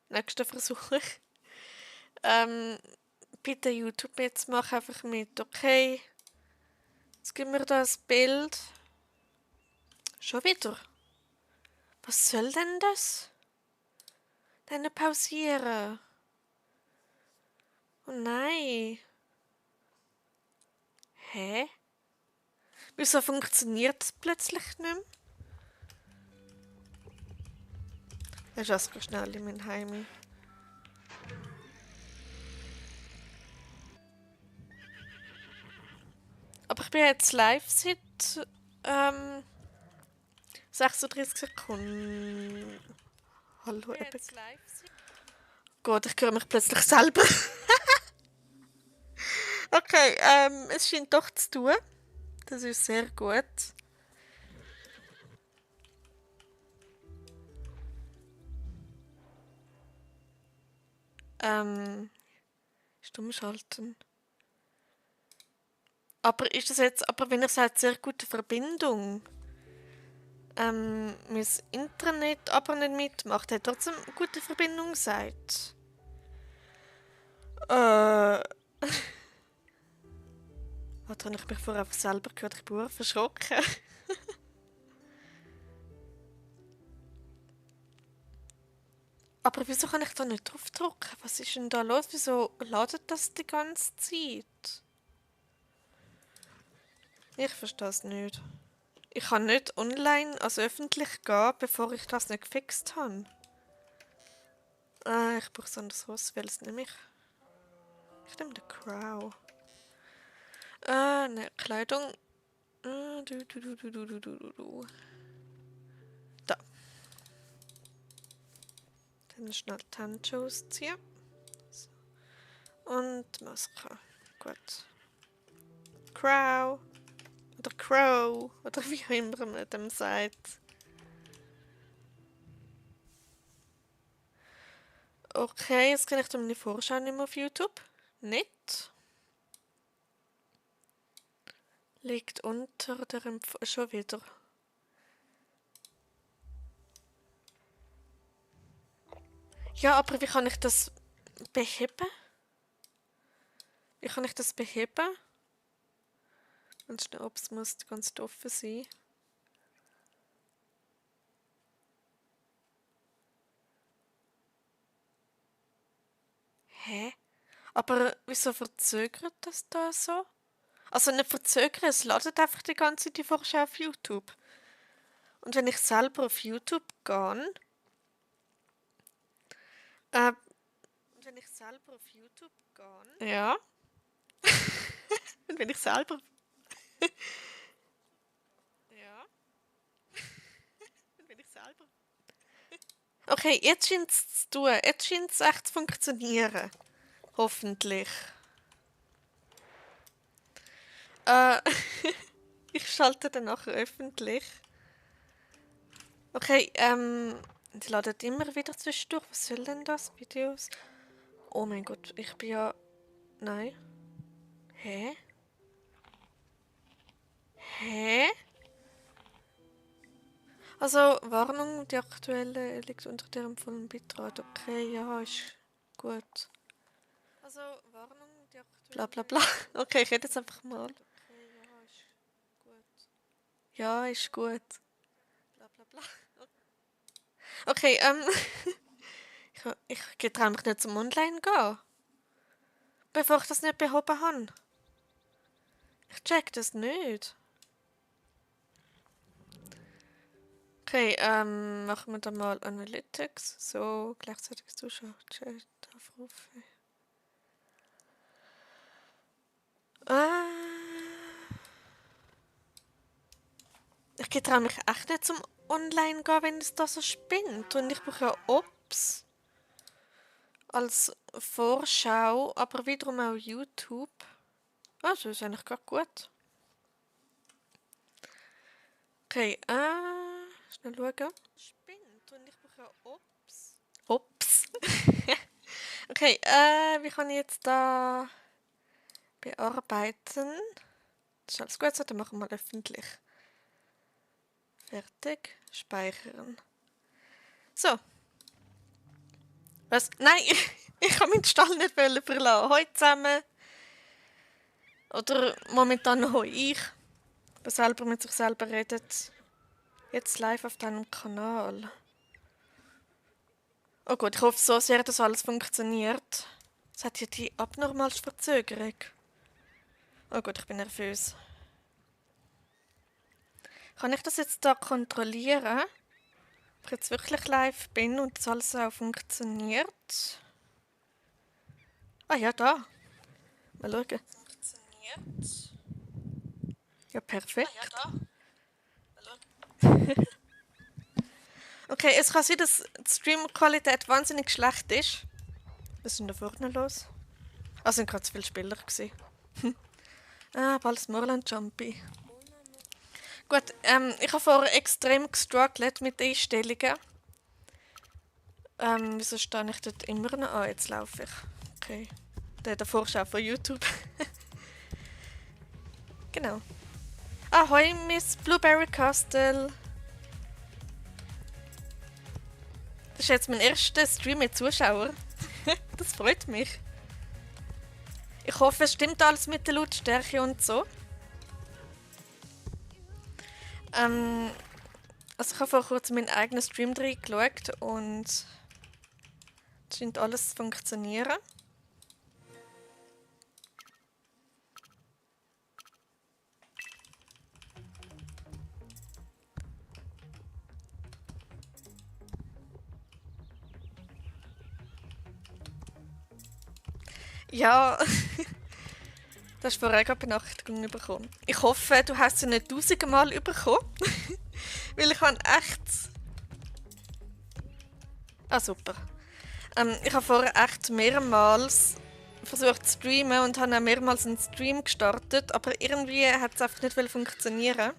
Nächster Versuch. Bitte YouTube jetzt mach einfach mit. Okay. Jetzt gib mir da ein Bild. Schon wieder. Was soll denn das? Dann pausieren. Oh nein. Hä? Wieso funktioniert es plötzlich nicht mehr? Ich schaue schnell in mein Heim. Aber ich bin jetzt live seit 36 Sekunden. Hallo, Epic. Gott, ich höre mich plötzlich selber. Okay, es scheint doch zu tun. Das ist sehr gut. Stumm schalten. Aber ist das jetzt, aber wenn er sagt, sehr gute Verbindung, mein Internet aber nicht mitmacht, hat trotzdem gute Verbindung gesagt. Warte, habe ich mich vorher einfach selber gehört, ich bin verschrocken. Aber wieso kann ich da nicht drauf drücken? Was ist denn da los? Wieso ladet das die ganze Zeit? Ich verstehe es nicht. Ich kann nicht online, also öffentlich gehen, bevor ich das nicht gefixt habe. Ich brauche so ein anderes Welches nehme ich? Ich nehme den Crow. Ne, Kleidung. Da. Dann schnell die Handschuhe ausziehen. So. Und Maske. Gut. Crow. Oder Crow. Oder wie auch immer man dem sagt. Okay, jetzt kann ich meine Vorschau nicht mehr auf YouTube. Nicht. Liegt unter der schon wieder. Ja, aber wie kann ich das beheben? Wie kann ich das beheben? Und schnell, ob es muss ganz offen sein. Hä? Aber wieso verzögert das da so? Also nicht verzögern, es ladet einfach die ganze Zeit die Vorschau auf YouTube. Und wenn ich selber auf YouTube gehe, äh, ja. Und wenn ich selber. Ja. Und wenn ich selber. Okay, jetzt scheint es zu tun. Jetzt scheint es echt zu funktionieren. Hoffentlich. Ich schalte dann nachher öffentlich. Okay, die ladet immer wieder zwischendurch. Was soll denn das? Videos? Oh mein Gott, ich bin ja. Nein. Hä? Hä? Also, Warnung, die aktuelle liegt unter der empfohlenen Bitrate. Okay, ja, ist gut. Also, Warnung, die aktuelle. Bla bla bla. Okay, ich rede jetzt einfach mal. Okay, ja, ist gut. Ja, ist gut. Bla bla bla. Okay, ich getraue mich nicht zum Online gehen. Bevor ich das nicht behoben habe. Ich check das nicht. Okay, machen wir dann mal Analytics. So, gleichzeitiges Zuschauer, Chat, Aufrufe. Ich getraue mich echt nicht zum Online gehen, wenn es da so spinnt. Und ich brauche ja Ops als Vorschau, aber wiederum auch YouTube. Also ist eigentlich gerade gut. Okay, schnell schauen. Spinnt und ich brauche ja Ops. Ops. Okay, wie kann ich jetzt da bearbeiten? Das ist alles gut, so, dann machen wir öffentlich. Fertig. Speichern. So. Was? Nein, ich kann meinen Stall nicht verlassen. Hoi zusammen. Oder momentan hoi ich. Der selber mit sich selber redet. Jetzt live auf deinem Kanal. Oh Gott, ich hoffe so sehr, dass alles funktioniert. Es hat hier die abnormalste Verzögerung. Oh Gott, ich bin nervös. Kann ich das jetzt da kontrollieren? Ob ich jetzt wirklich live bin und das alles auch funktioniert? Ah ja, da. Mal schauen. Funktioniert. Ja, perfekt. Ah ja, da. Mal schauen. Okay, es kann sein, dass die Stream-Qualität wahnsinnig schlecht ist. Was ist denn da vorne los? Ah, sind gerade zu viele Spieler gewesen. Bald Moorland Jumpy. Gut, ich habe vorher extrem gestruggelt mit den Einstellungen. Wieso stehe ich dort immer noch an? Jetzt laufe ich. Okay. Der Vorschau von YouTube. Genau. Ahoi, Miss Blueberry Castle. Das ist jetzt mein erster Stream mit Zuschauern. Das freut mich. Ich hoffe, es stimmt alles mit der Lautstärke und so. Also ich habe vor kurzem meinen eigenen Stream reingeschaut und es scheint alles zu funktionieren. Ja, du hast vorher eine Benachrichtigung bekommen. Ich hoffe, du hast sie nicht tausende Mal bekommen. Weil ich habe echt... Ah, super. Ich habe vorher echt mehrmals versucht zu streamen und habe auch mehrmals einen Stream gestartet, aber irgendwie hat es einfach nicht funktionieren.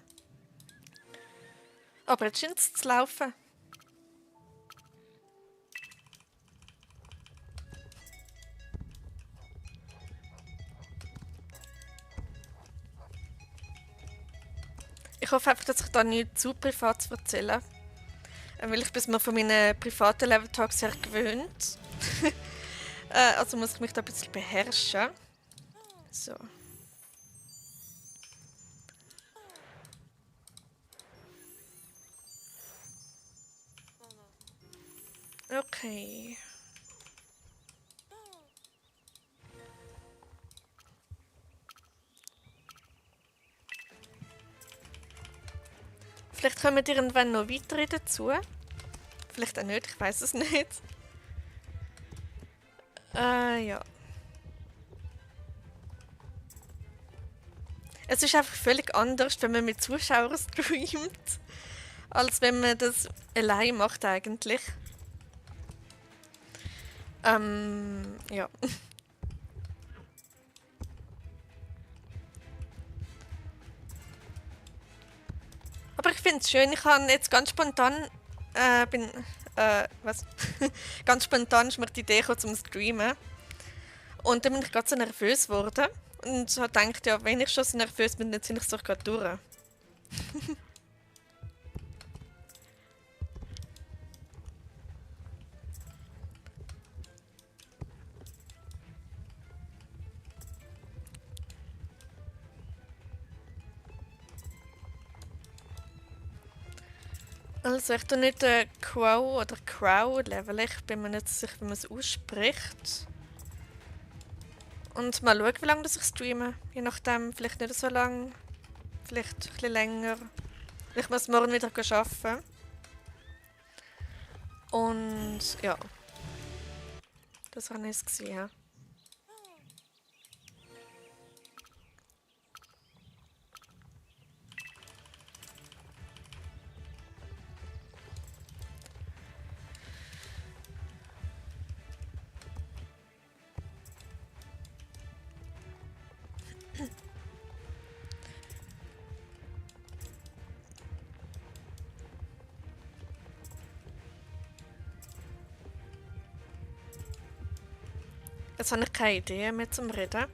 Aber jetzt scheint es zu laufen. Ich hoffe einfach, dass ich da nicht zu privat erzähle. Weil ich bin mir von meinen privaten Level Talks her gewöhnt. Also muss ich mich da ein bisschen beherrschen. So. Okay. Vielleicht kommen wir irgendwann noch weitere dazu. Vielleicht auch nicht, ich weiß es nicht. Ja. Es ist einfach völlig anders, wenn man mit Zuschauern streamt, als wenn man das allein macht eigentlich. Ja. Aber ich finde es schön, ich habe jetzt ganz spontan, was? Ganz spontan ist mir die Idee gekommen, zum Streamen. Und dann bin ich gerade so nervös geworden. Und habe gedacht, ja, wenn ich schon so nervös bin, dann ziehe ich es doch gerade durch. Also ich tue nicht Crow oder Crow Level, ich bin mir nicht sicher, wie man es ausspricht. Und mal schauen, wie lange ich streame. Je nachdem, vielleicht nicht so lang, vielleicht ein bisschen länger. Ich muss morgen wieder arbeiten. Und ja. Das war nice gewesen, ja. Jetzt habe ich keine Idee mehr zum Reden.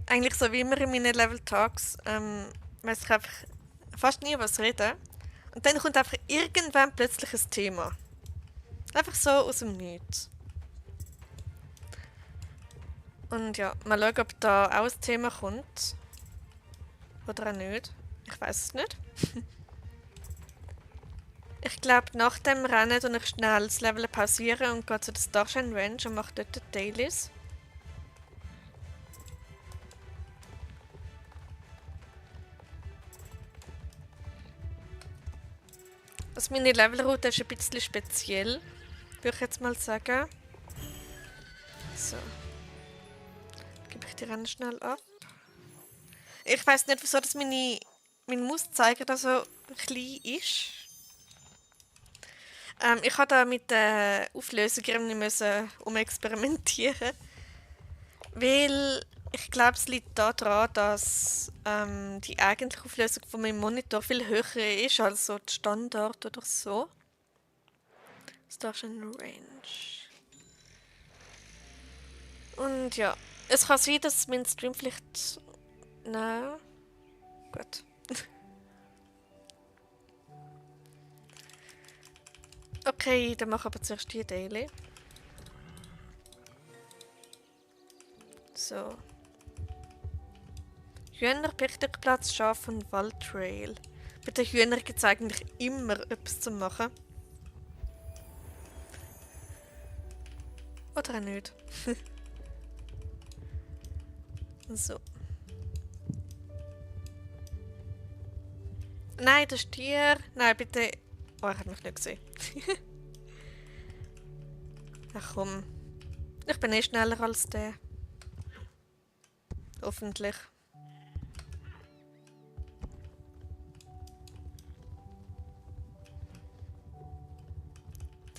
Eigentlich so wie immer in meinen Level Talks weiß ich einfach fast nie was reden. Und dann kommt einfach irgendwann plötzlich ein Thema. Einfach so aus dem Nichts. Und ja, mal schauen, ob da auch ein Thema kommt. Oder auch nicht. Ich weiß es nicht. Ich glaube, nach dem Rennen tue ich schnell das Level pausieren und gehe zu der Starshine Range und mache dort die Dailies. Also meine Levelroute ist ein bisschen speziell, würde ich jetzt mal sagen. So. Gebe ich die Rennen schnell ab. Ich weiß nicht, wieso das mein Mauszeiger da so klein ist. Ich habe da mit der Auflösung irgendwie müssen experimentieren, weil ich glaube, es liegt daran, dass die eigentliche Auflösung von meinem Monitor viel höher ist als so die Standard oder so. Starshine Range. Und ja, es kann sein, dass mein Stream vielleicht... Nein. Gut. Okay, dann machen wir zuerst die Daily. So. Hühner, Picknickplatz, Schaf und Waldtrail. Bei den Hühnern gibt es eigentlich immer etwas zu machen. Oder auch nicht. So. Nein, der Stier. Nein, bitte. Oh, er hat mich nicht gesehen. Ach komm. Ich bin eh schneller als der. Hoffentlich.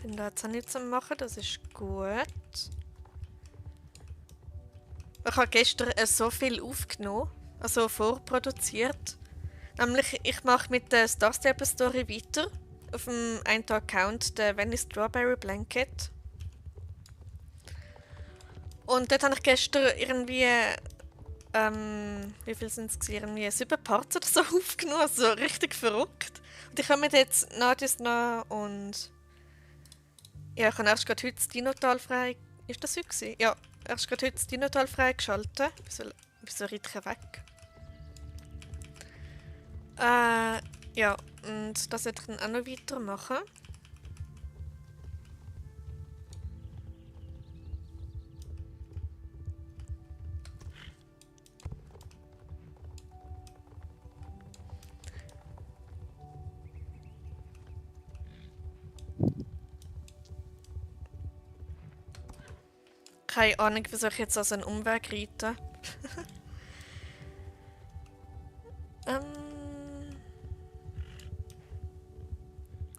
Den da jetzt auch nicht zu machen, das ist gut. Ich habe gestern so viel aufgenommen, also vorproduziert. Nämlich, ich mache mit der Star Stable Story weiter. Auf dem einen Account, der Venice Strawberry Blanket. Und dort habe ich gestern irgendwie, wie viel sind es gewesen? Irgendwie 7 Parts oder so aufgenommen, also richtig verrückt. Und ich komme jetzt nach und ja, ich habe erst gerade heute das Dinotal frei... Ist das heute gewesen? Ja, erst gerade heute das Dinotal freigeschaltet. Wieso reite ich weg? Ja, und das werde ich dann auch noch weitermachen. Keine Ahnung, wieso ich jetzt also einen Umweg reite.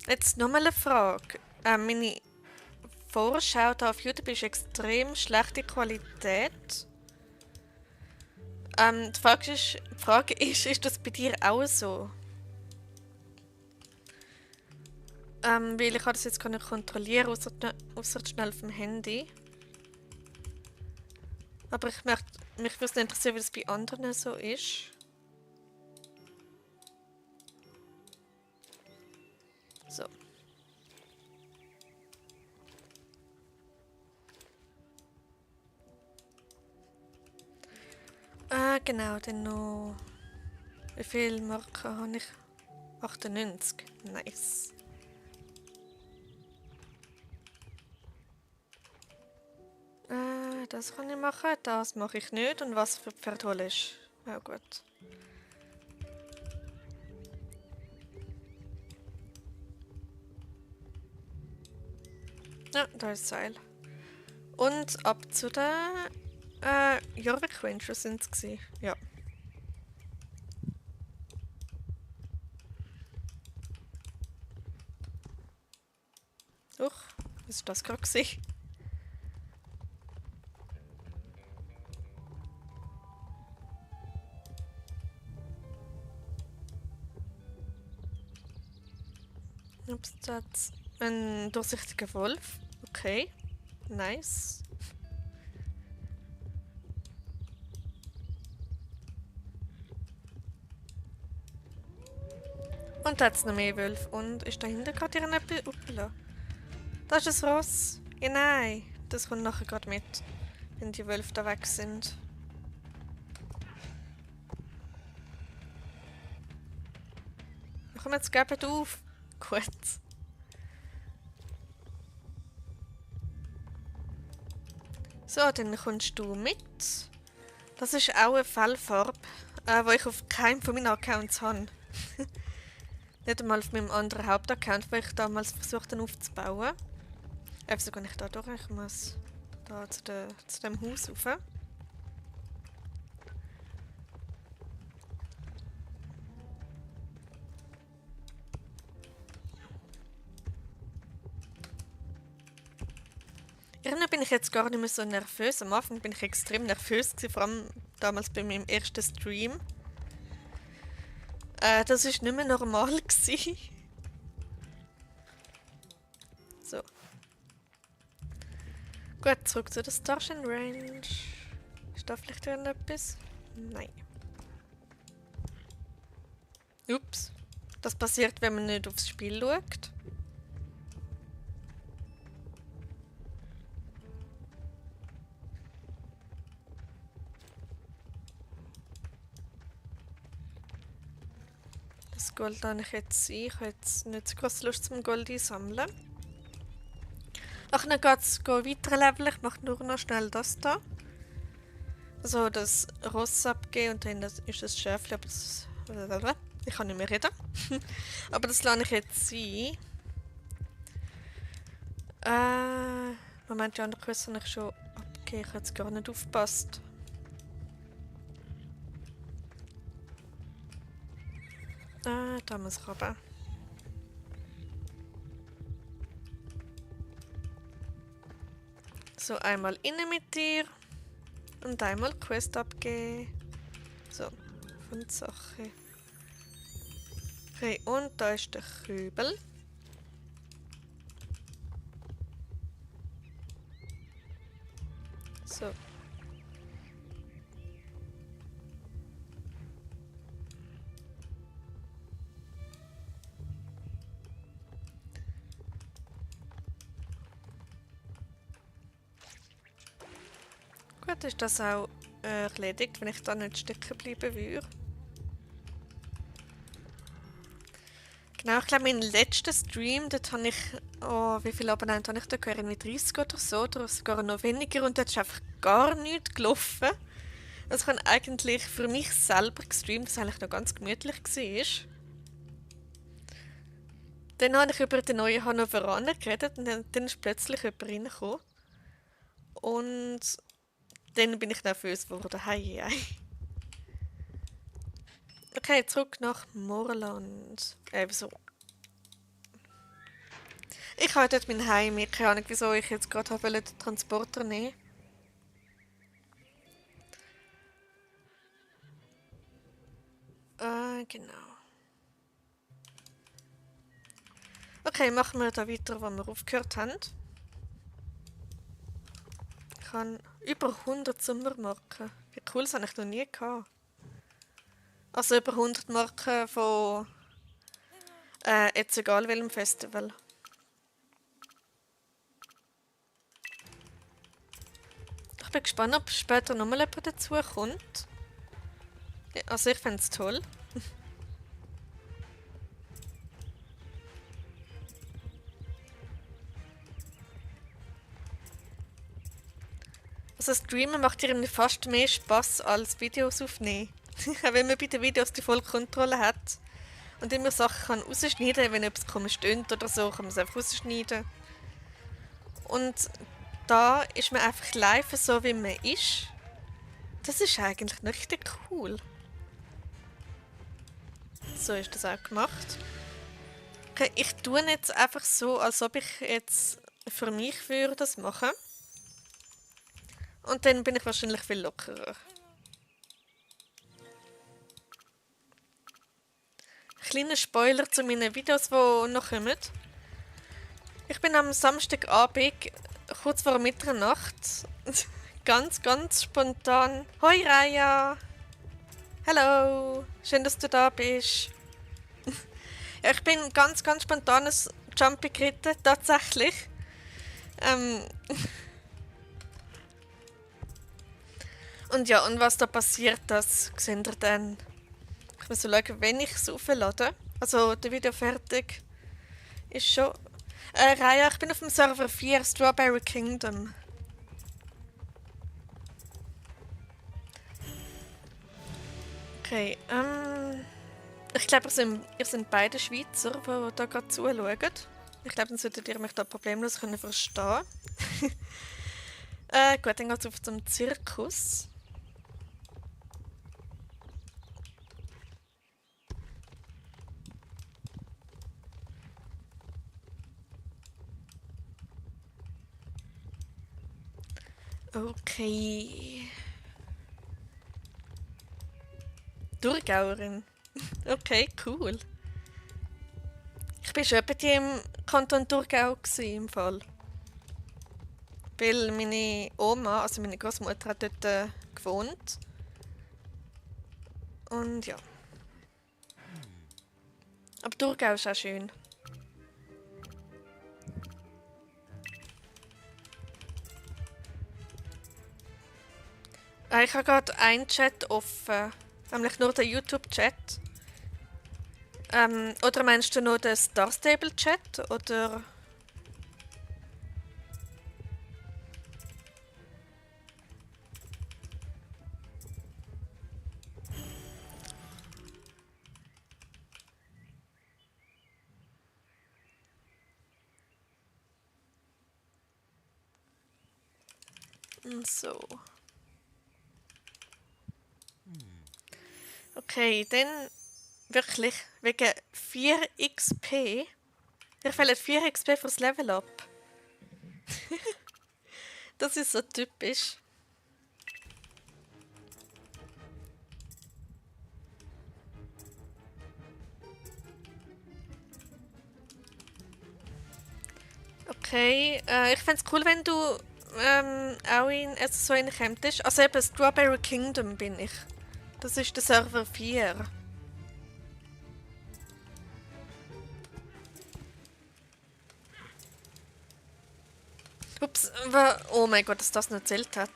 Jetzt nochmal eine Frage. Meine Vorschau hier auf YouTube ist extrem schlechte Qualität. Die Frage ist das bei dir auch so? Weil ich kann das jetzt gar nicht kontrollieren, außer schnell auf dem Handy. Aber mich würde interessieren, wie das bei anderen so ist. So. Genau, dann noch... Wie viele Marken habe ich? 98. Nice. Das kann ich machen, das mache ich nicht. Und was für Pferd hole ich? Ja gut. Ja, da ist das Seil. Und ab zu der Jorvik Range sind es gewesen. Ja. Was ist das gerade gewesen? Ups, das ein durchsichtiger Wolf. Okay. Nice. Und da hat es noch mehr Wölfe. Und ist dahinter gerade irgendetwas? Uppala. Da ist ein Ross. Ja, nein. Das kommt nachher gerade mit, wenn die Wölfe da weg sind. Komm, jetzt gebt auf. Gut. So, dann kommst du mit. Das ist auch eine Fellfarbe, die ich auf keinem von meinen Accounts habe. Nicht einmal auf meinem anderen Hauptaccount, den ich damals versucht habe aufzubauen. Wieso gehe ich da durch? Ich muss da zu dem Haus rauf. Irgendwie bin ich jetzt gar nicht mehr so nervös. Am Anfang bin ich extrem nervös gewesen, vor allem damals bei meinem ersten Stream. Das war nicht mehr normal gewesen. So. Gut, zurück zu der Starshine Range. Ist da vielleicht irgendetwas? Nein. Ups. Das passiert, wenn man nicht aufs Spiel schaut. Das Gold habe ich jetzt ein. Ich habe jetzt nicht so große Lust zum Gold einsammeln. Nachher geht es weiter leveln. Ich mache nur noch schnell das da. Also das Ross abgeben und dann ist das Schäfchen, aber das... Ich kann nicht mehr reden. Aber das lasse ich jetzt sein. Moment, die andere Quest habe ich schon abgegeben. Ich habe jetzt gar nicht aufgepasst. Da muss ich runter. So, einmal innen mit dir. Und einmal Quest abgeben. So, von der Sache. Okay, und da ist der Kübel. So. Gut, ist das auch erledigt, wenn ich da nicht stecken bleiben würde. Genau, ich glaube, mein letzter Stream, dort habe ich, oh, wie viele Abonnenten habe ich da gehört? Irgendwie 30 oder so, oder sogar noch weniger, und dort ist einfach gar nichts gelaufen. Also ich habe eigentlich für mich selber gestreamt, was eigentlich noch ganz gemütlich war. Dann habe ich über den neuen Hannoveraner geredet und dann ist plötzlich jemand reingekommen. Und dann bin ich nervös geworden. Hei, hei. Okay, zurück nach Moorland. Wieso? Ich habe dort mein Heim. Ich keine Ahnung, wieso ich jetzt gerade den Transporter nehmen. Genau. Okay, machen wir da weiter, wo wir aufgehört haben. Ich habe über 100 Sommermarken. Wie cool, das habe ich noch nie gehabt. Also über 100 Marken von jetzt egal welchem Festival. Ich bin gespannt, ob später nochmal jemand dazu kommt. Ja, also ich fände es toll. Also Streamen macht irgendwie fast mehr Spaß als Videos aufnehmen. Auch wenn man bei den Videos die Vollkontrolle hat und immer Sachen kann rausschneiden, wenn etwas komisch tönt oder so, kann man es einfach rausschneiden. Und da ist man einfach live so, wie man ist. Das ist eigentlich noch richtig cool. So ist das auch gemacht. Okay, ich tue jetzt einfach so, als ob ich jetzt für mich würde das machen. Und dann bin ich wahrscheinlich viel lockerer. Kleiner Spoiler zu meinen Videos, die noch kommen. Ich bin am Samstagabend, kurz vor Mitternacht, ganz spontan. Hoi Raya! Hallo! Schön, dass du da bist. Ja, ich bin ganz spontan ein Jumpy geritten, tatsächlich. Ähm, und ja, und was da passiert, das seht ihr dann. Ich muss so schauen, wenn ich es auflade. Also, der Video fertig ist schon. Raya, ich bin auf dem Server 4, Strawberry Kingdom. Okay, ich glaube, ihr sind beide Schweizer, die da gerade zuschauen. Ich glaube, dann solltet ihr mich da problemlos können verstehen. Gut, dann geht es auf zum Zirkus. Okay. Thurgauerin. Okay, cool. Ich bin schon bei dir im Kanton Thurgau im Fall. Weil meine Oma, also meine Großmutter, hat dort gewohnt. Und ja. Aber Thurgau ist auch schön. Ich habe gerade einen Chat offen. Nämlich nur den YouTube-Chat. Oder meinst du nur den Star Stable-Chat? Oder. So. Okay, dann wirklich wegen 4 XP. Mir fehlen 4 XP fürs Level Up. Das ist so typisch. Okay, ich fände es cool, wenn du auch so in kämpftest. Also eben Strawberry Kingdom bin ich. Das ist der Server 4. Ups, oh mein Gott, dass das noch zählt hat.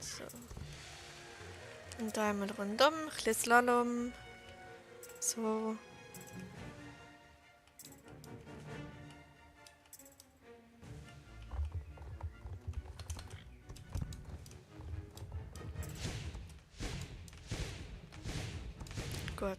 So. Und einmal rundum, ein bisschen Slalom. So. Gut.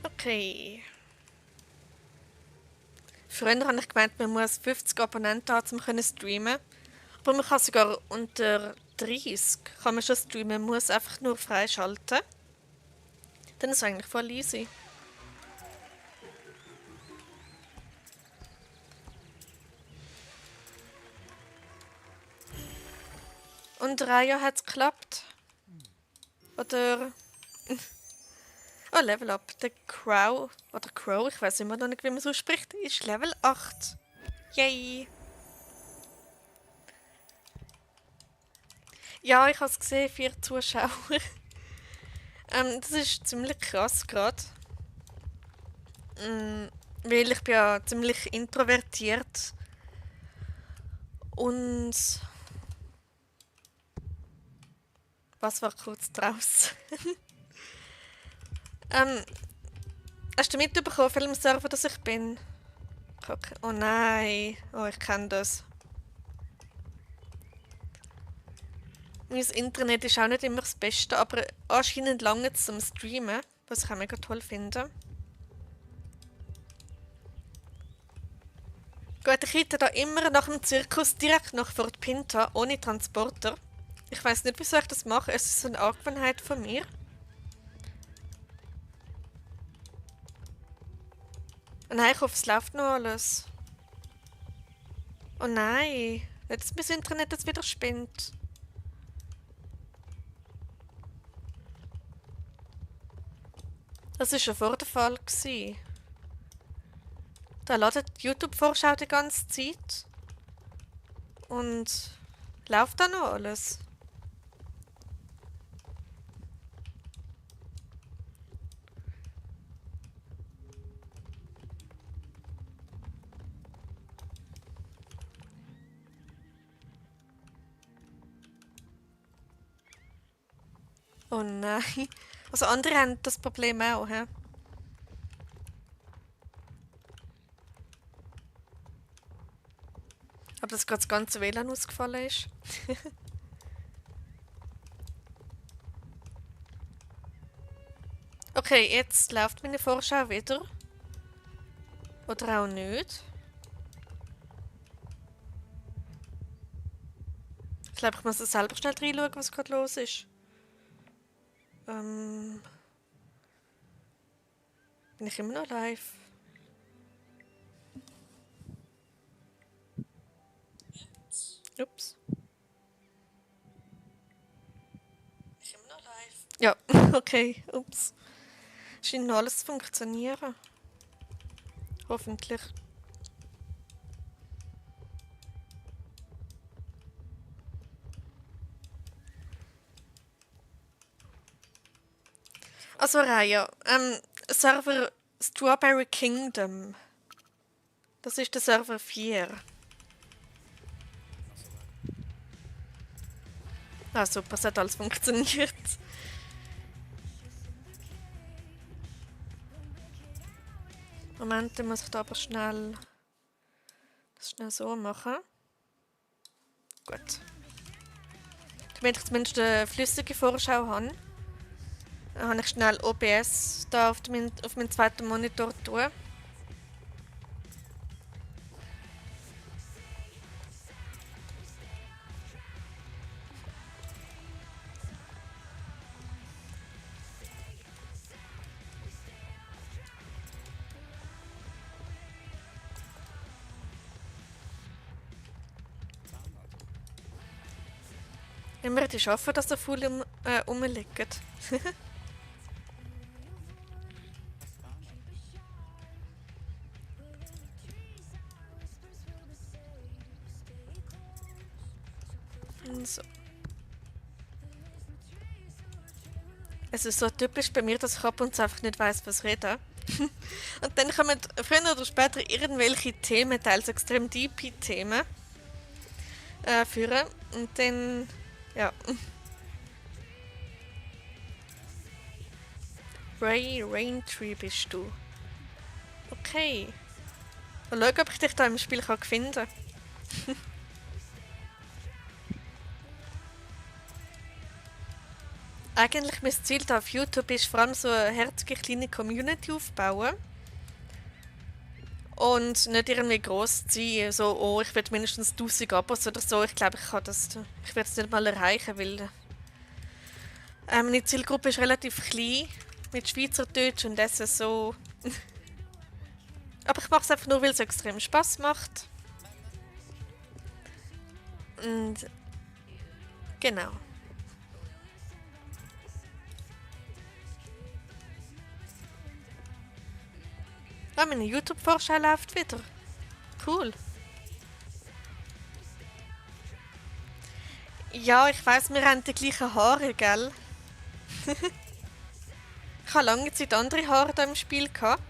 Okay. Früher habe ich gemeint, man muss 50 Abonnenten haben, um zu streamen. Aber man kann sogar unter 30 kann man schon streamen, man muss einfach nur freischalten. Dann ist es eigentlich voll easy. Und Raya hat es geklappt. Oder. Oh, Level Up. Der Crow. Oder Crow, ich weiß immer noch nicht, wie man so spricht, ist Level 8. Yay! Ja, ich habe es gesehen, 4 Zuschauer. Das ist ziemlich krass gerade. Weil ich bin ja ziemlich introvertiert. Und. Was war kurz draus? Hast du mitbekommen, auf welchem Server dass ich bin? Okay. Oh nein. Oh, ich kenne das. Mein Internet ist auch nicht immer das Beste, aber anscheinend lange zum Streamen, was ich auch mega toll finde. Gut, ich reite da immer nach dem Zirkus direkt nach Fort Pinta, ohne Transporter. Ich weiß nicht, wieso ich das mache, es ist eine Angewohnheit von mir. Nein, ich hoffe, es läuft noch alles. Oh nein, Nicht, dass mein Internet jetzt wieder spinnt. Das war schon vor der Fall gewesen. Da ladet die YouTube-Vorschau die ganze Zeit. Und läuft da noch alles? Oh nein. Also andere haben das Problem auch, hä? Aber dass gerade das ganze WLAN ausgefallen ist. Okay, jetzt läuft meine Vorschau wieder. Oder auch nicht. Ich glaube, ich muss da selber schnell reinschauen, was gerade los ist. Bin ich immer noch live? Ups. Bin ich immer noch live? Ja, okay, ups. Scheint noch alles zu funktionieren. Hoffentlich. Also Raya, Server Strawberry Kingdom. Das ist der Server 4. Ah super, es hat alles funktioniert. Moment, dann muss ich da aber das schnell so machen. Gut. Damit ich zumindest eine flüssige Vorschau habe, habe ich schnell OBS da auf meinen zweiten Monitor tun. Immer die schaffen, dass da voll rumliegt. So. Es ist so typisch bei mir, dass ich ab und zu einfach nicht weiss, was reden. Und dann kommen früher oder später irgendwelche Themen, teils extrem deep Themen, führen. Und dann, ja. Raintree bist du. Okay. Mal schauen, ob ich dich da im Spiel finden kann. Eigentlich mein Ziel da auf YouTube ist vor allem so eine herzige kleine Community aufbauen. Und nicht irgendwie gross sein, so, oh, ich will mindestens 1000 Abos oder so. Ich glaube, ich werde es nicht mal erreichen, weil meine Zielgruppe ist relativ klein, mit Schweizerdeutsch und SSO. Aber ich mache es einfach nur, weil es extrem Spaß macht. Und genau. Ah, meine YouTube-Vorschau läuft wieder. Cool. Ja, ich weiss, wir haben die gleichen Haare, gell? Ich habe lange Zeit andere Haare hier im Spiel gehabt.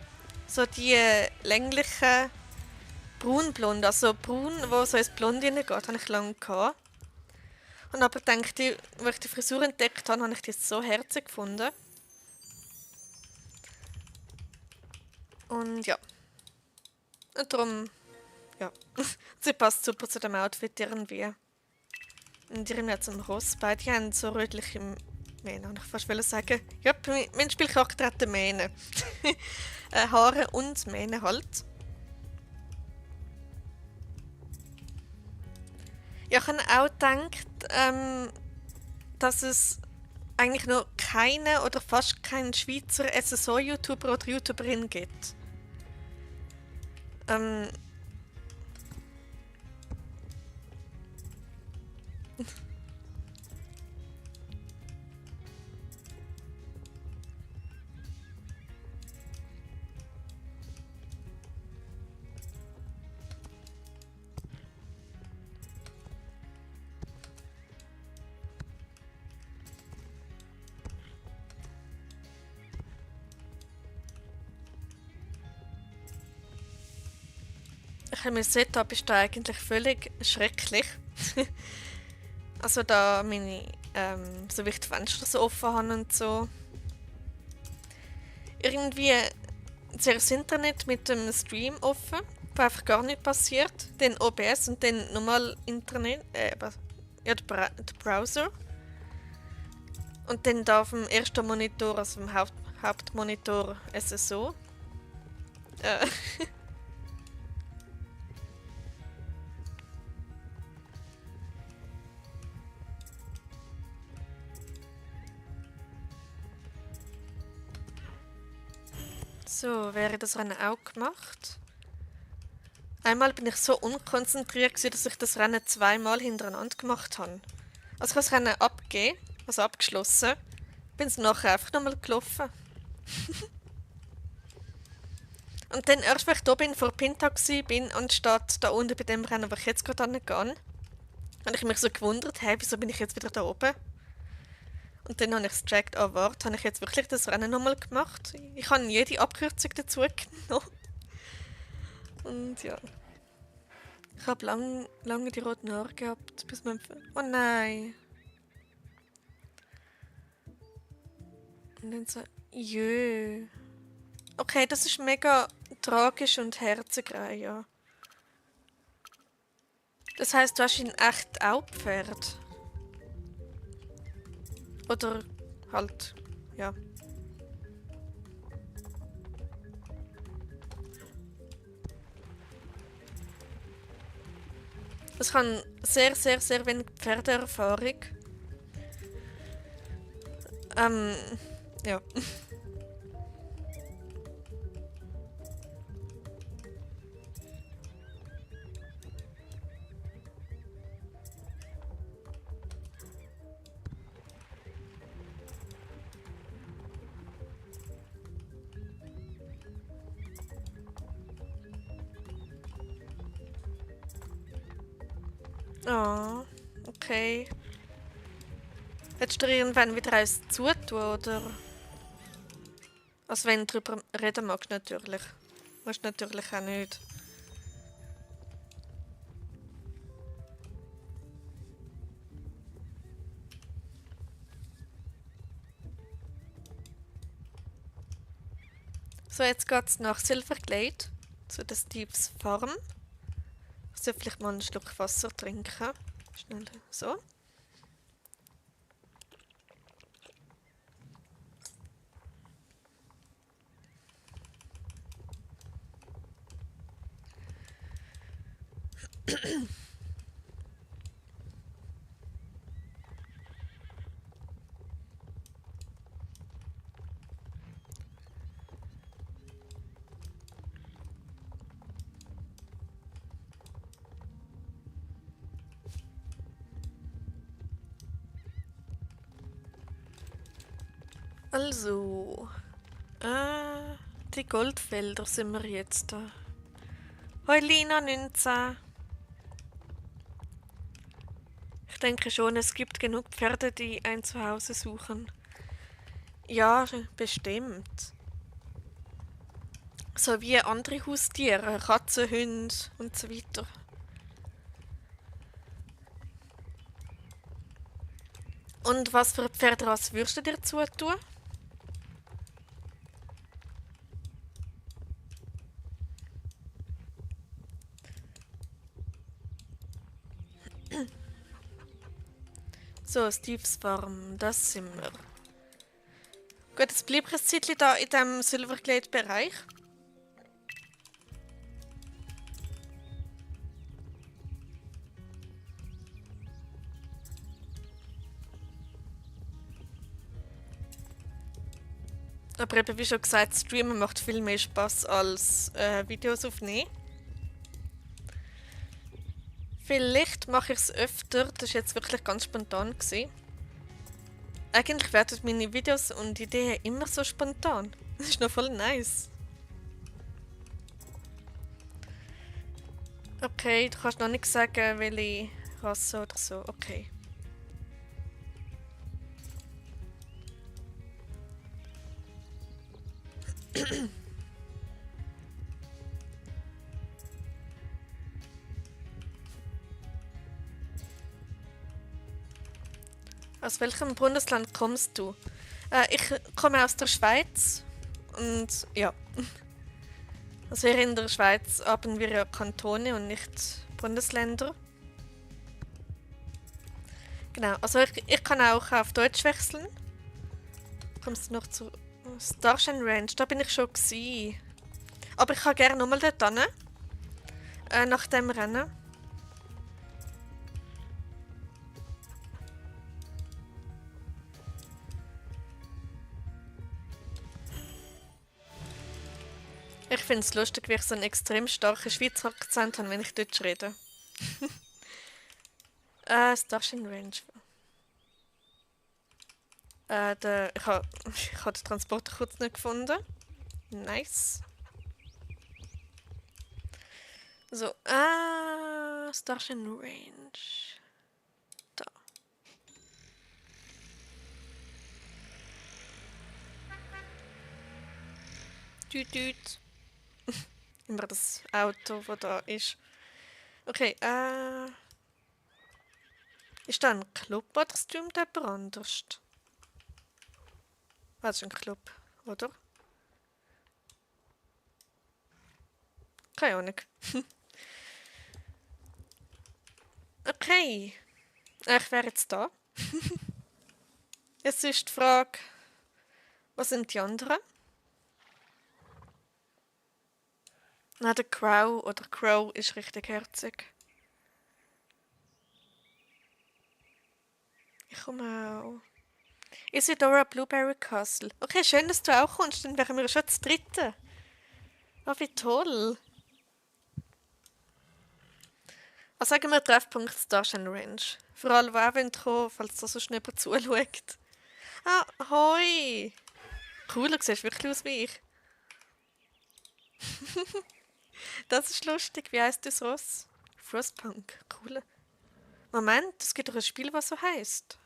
So die länglichen braunblond, also braun, wo so ins Blond hineingeht, habe ich lange gehabt. Und aber denke, als ich die Frisur entdeckt habe, habe ich die so herzig gefunden. Und ja. Und darum, ja. Sie passt super zu dem Outfit irgendwie. Und irgendwie zum Ross. Beide haben so rötliche Mähne, ich fast sagen. Ja, mein Spielcharakter hat Mähne. Haare und Mähne halt. Ja, ich habe auch gedacht, dass es eigentlich noch keine oder fast keinen Schweizer SSO-YouTuber oder YouTuberin gibt. Mein Setup ist da eigentlich völlig schrecklich. Also da meine, so wie ich die Fenster so offen habe und so. Irgendwie zuerst das Internet mit dem Stream offen, wo einfach gar nichts passiert. Dann OBS und dann normal Internet, ja, der Browser. Und dann da auf dem ersten Monitor, also dem Hauptmonitor SSO. Äh, So, wäre das Rennen auch gemacht. Einmal bin ich so unkonzentriert gewesen, dass ich das Rennen zweimal hintereinander gemacht habe. Also ich habe das Rennen abgegeben, also abgeschlossen, bin es nachher einfach nochmal gelaufen. Und dann erst, als ich da bin, vor Pinta bin, anstatt da unten bei dem Rennen, wo ich jetzt gerade hingehe, habe ich mich so gewundert, hey, wieso bin ich jetzt wieder da oben? Und dann habe ich gecheckt, oh warte, habe ich jetzt wirklich das Rennen nochmal gemacht? Ich habe jede Abkürzung dazu genommen. Und ja. Ich habe lange die roten Haare gehabt, bis mein... Oh nein. Und dann so... Jö. Okay, das ist mega tragisch und herzergreifend, ja. Das heisst, du hast in echt auch Pferd? Oder halt, ja. Ich habe sehr wenig Pferdeerfahrung. Ja. Oh, okay. Willst du dir irgendwann wieder eins zutun, oder? Also wenn du darüber reden magst, natürlich. Musst natürlich auch nicht. So, jetzt geht es nach Silverglade, zu der Steves Farm. Ich sollte vielleicht mal einen Schluck Wasser trinken. Schnell so. Also, die Goldfelder sind wir jetzt da. Heulina 19. Ich denke schon, es gibt genug Pferde, die ein Zuhause suchen. Ja, bestimmt. So wie andere Haustiere, Katzen, Hunde und so weiter. Und was für Pferderasse würdest du dir zutun? So, Steves Farm, das sind wir. Gut, jetzt bleibe ich ein Zeitchen da in diesem Silverglade-Bereich. Aber eben, wie schon gesagt, Streamen macht viel mehr Spaß als Videos aufnehmen. Vielleicht mache ich es öfter. Das war jetzt wirklich ganz spontan gewesen. Eigentlich werden meine Videos und Ideen immer so spontan. Das ist noch voll nice. Okay, du kannst noch nicht sagen, welche Rasse oder so. Okay. Aus welchem Bundesland kommst du? Ich komme aus der Schweiz und ja. Also hier in der Schweiz haben wir ja Kantone und nicht Bundesländer. Genau, also ich kann auch auf Deutsch wechseln. Kommst du noch zu Starshine Range? Da bin ich schon gewesen. Aber ich kann gerne nochmal dort hin. Nach dem Rennen. Ich finde es lustig, wie ich so einen extrem starken Schweizer Akzent habe, wenn ich Deutsch rede. Starshine Range. Ich habe den Transporter kurz nicht gefunden. Nice. So, Starshine Range. Da. Düt, düt. Immer das Auto, das da ist. Okay, ist da ein Club oder streamt jemand anders? Das ist ein Club, oder? Keine Ahnung. Okay. Ich wäre jetzt da. Jetzt ist die Frage, was sind die anderen? Na, der Crow oder Crow ist richtig herzig. Ich komme auch. Isidora Blueberry Castle. Okay, schön, dass du auch kommst, dann wären wir schon das dritte. Oh, wie toll. Also sagen wir Treffpunkt Starshine Range. Vor allem, die auch kommen, falls da so schnell jemand zuschaut. Ah, hoi! Cool, du siehst wirklich aus wie ich. Das ist lustig. Wie heisst das Ross? Frostpunk. Cool. Moment, es gibt doch ein Spiel, was so heisst.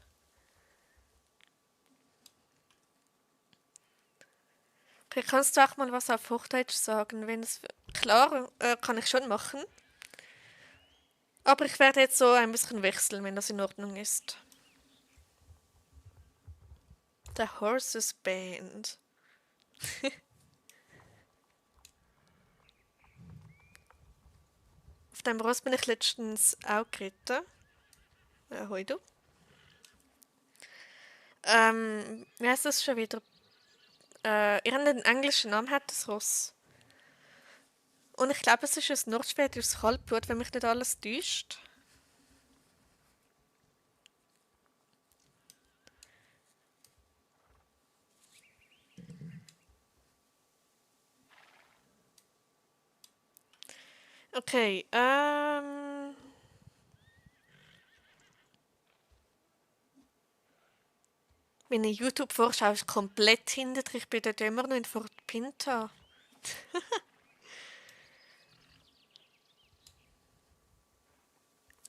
Okay, kannst du auch mal was auf Hochdeutsch sagen? Wenn es klar, kann ich schon machen. Aber ich werde jetzt so ein bisschen wechseln, wenn das in Ordnung ist. The Horses Band. Auf dem Ross bin ich letztens auch geritten. Hoi du. Wie heißt das schon wieder? Irgendeinen englischen Namen hat das Ross. Und ich glaube, es ist ein nordschwedisches Kalbblut, wenn mich nicht alles täuscht. Okay, meine YouTube-Vorschau ist komplett hinter. Ich bin dort immer noch in Fort Pinta.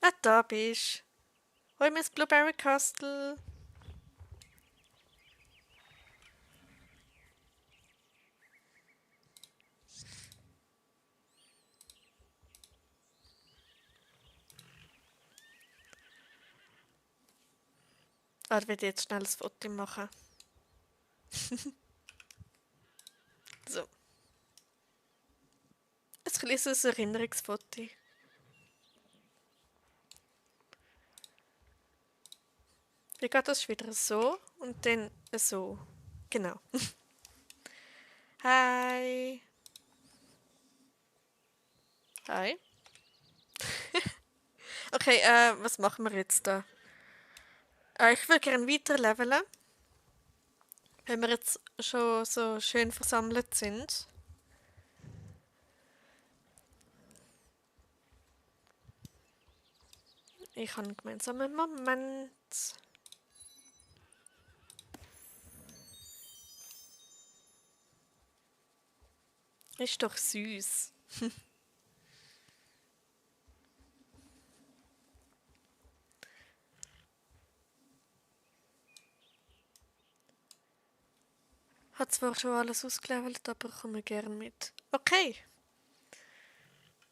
Ah, da bist du. Hoi, Miss Blueberry Castle. Ah, ich werde jetzt schnell ein Foto machen. So. Ein kleines Erinnerungsfoto. Wie geht das wieder so und dann so? Genau. Hi. Hi. Okay, was machen wir jetzt da? Ich will gerne weiter leveln. Wenn wir jetzt schon so schön versammelt sind. Ich habe einen gemeinsamen Moment. Ist doch süß. Hat zwar schon alles ausgelevelt, aber komme gern mit. Okay.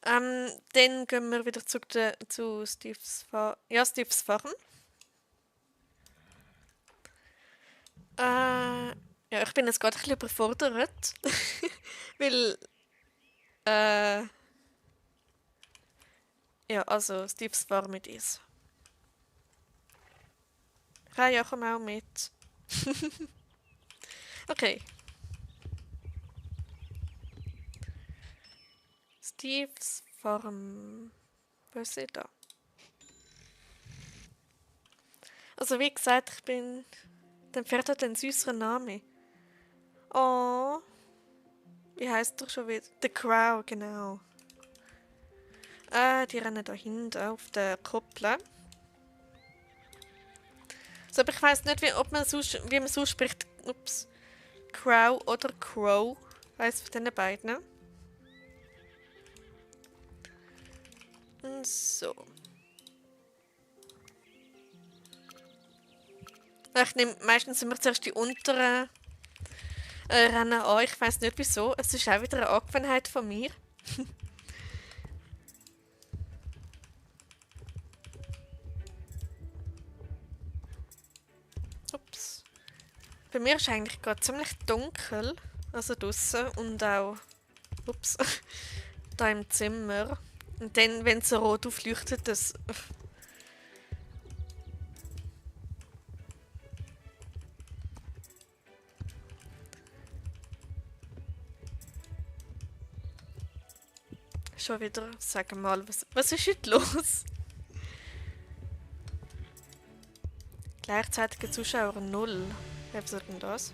Dann gehen wir wieder zu Steves Farm. Ja, Steves Farm. Ja, ich bin jetzt gerade ein bisschen überfordert. Weil, ja, also Steves Farm mit ist. Ja, komm auch mit. Okay. Steves Farm. Wo ist sie da? Also wie gesagt, dem Pferd hat einen süßeren Namen. Oh. Wie heißt doch schon wieder? The Crow, genau. Die rennen da hinten auf der Kuppel. So, aber ich weiß nicht, wie man so spricht. Ups. Crow oder Crow. Eins von diesen beiden. Und so. Ich nehme meistens immer zuerst die unteren Rennen an. Ich weiß nicht wieso. Es ist auch wieder eine Angewohnheit von mir. Ups. Bei mir ist eigentlich gerade ziemlich dunkel. Also draussen und auch. Ups. Da im Zimmer. Und dann, wenn es so rot aufleuchtet, das. Schon wieder, sag mal, was ist heute los? Gleichzeitige Zuschauer 0. Wer sagt denn das?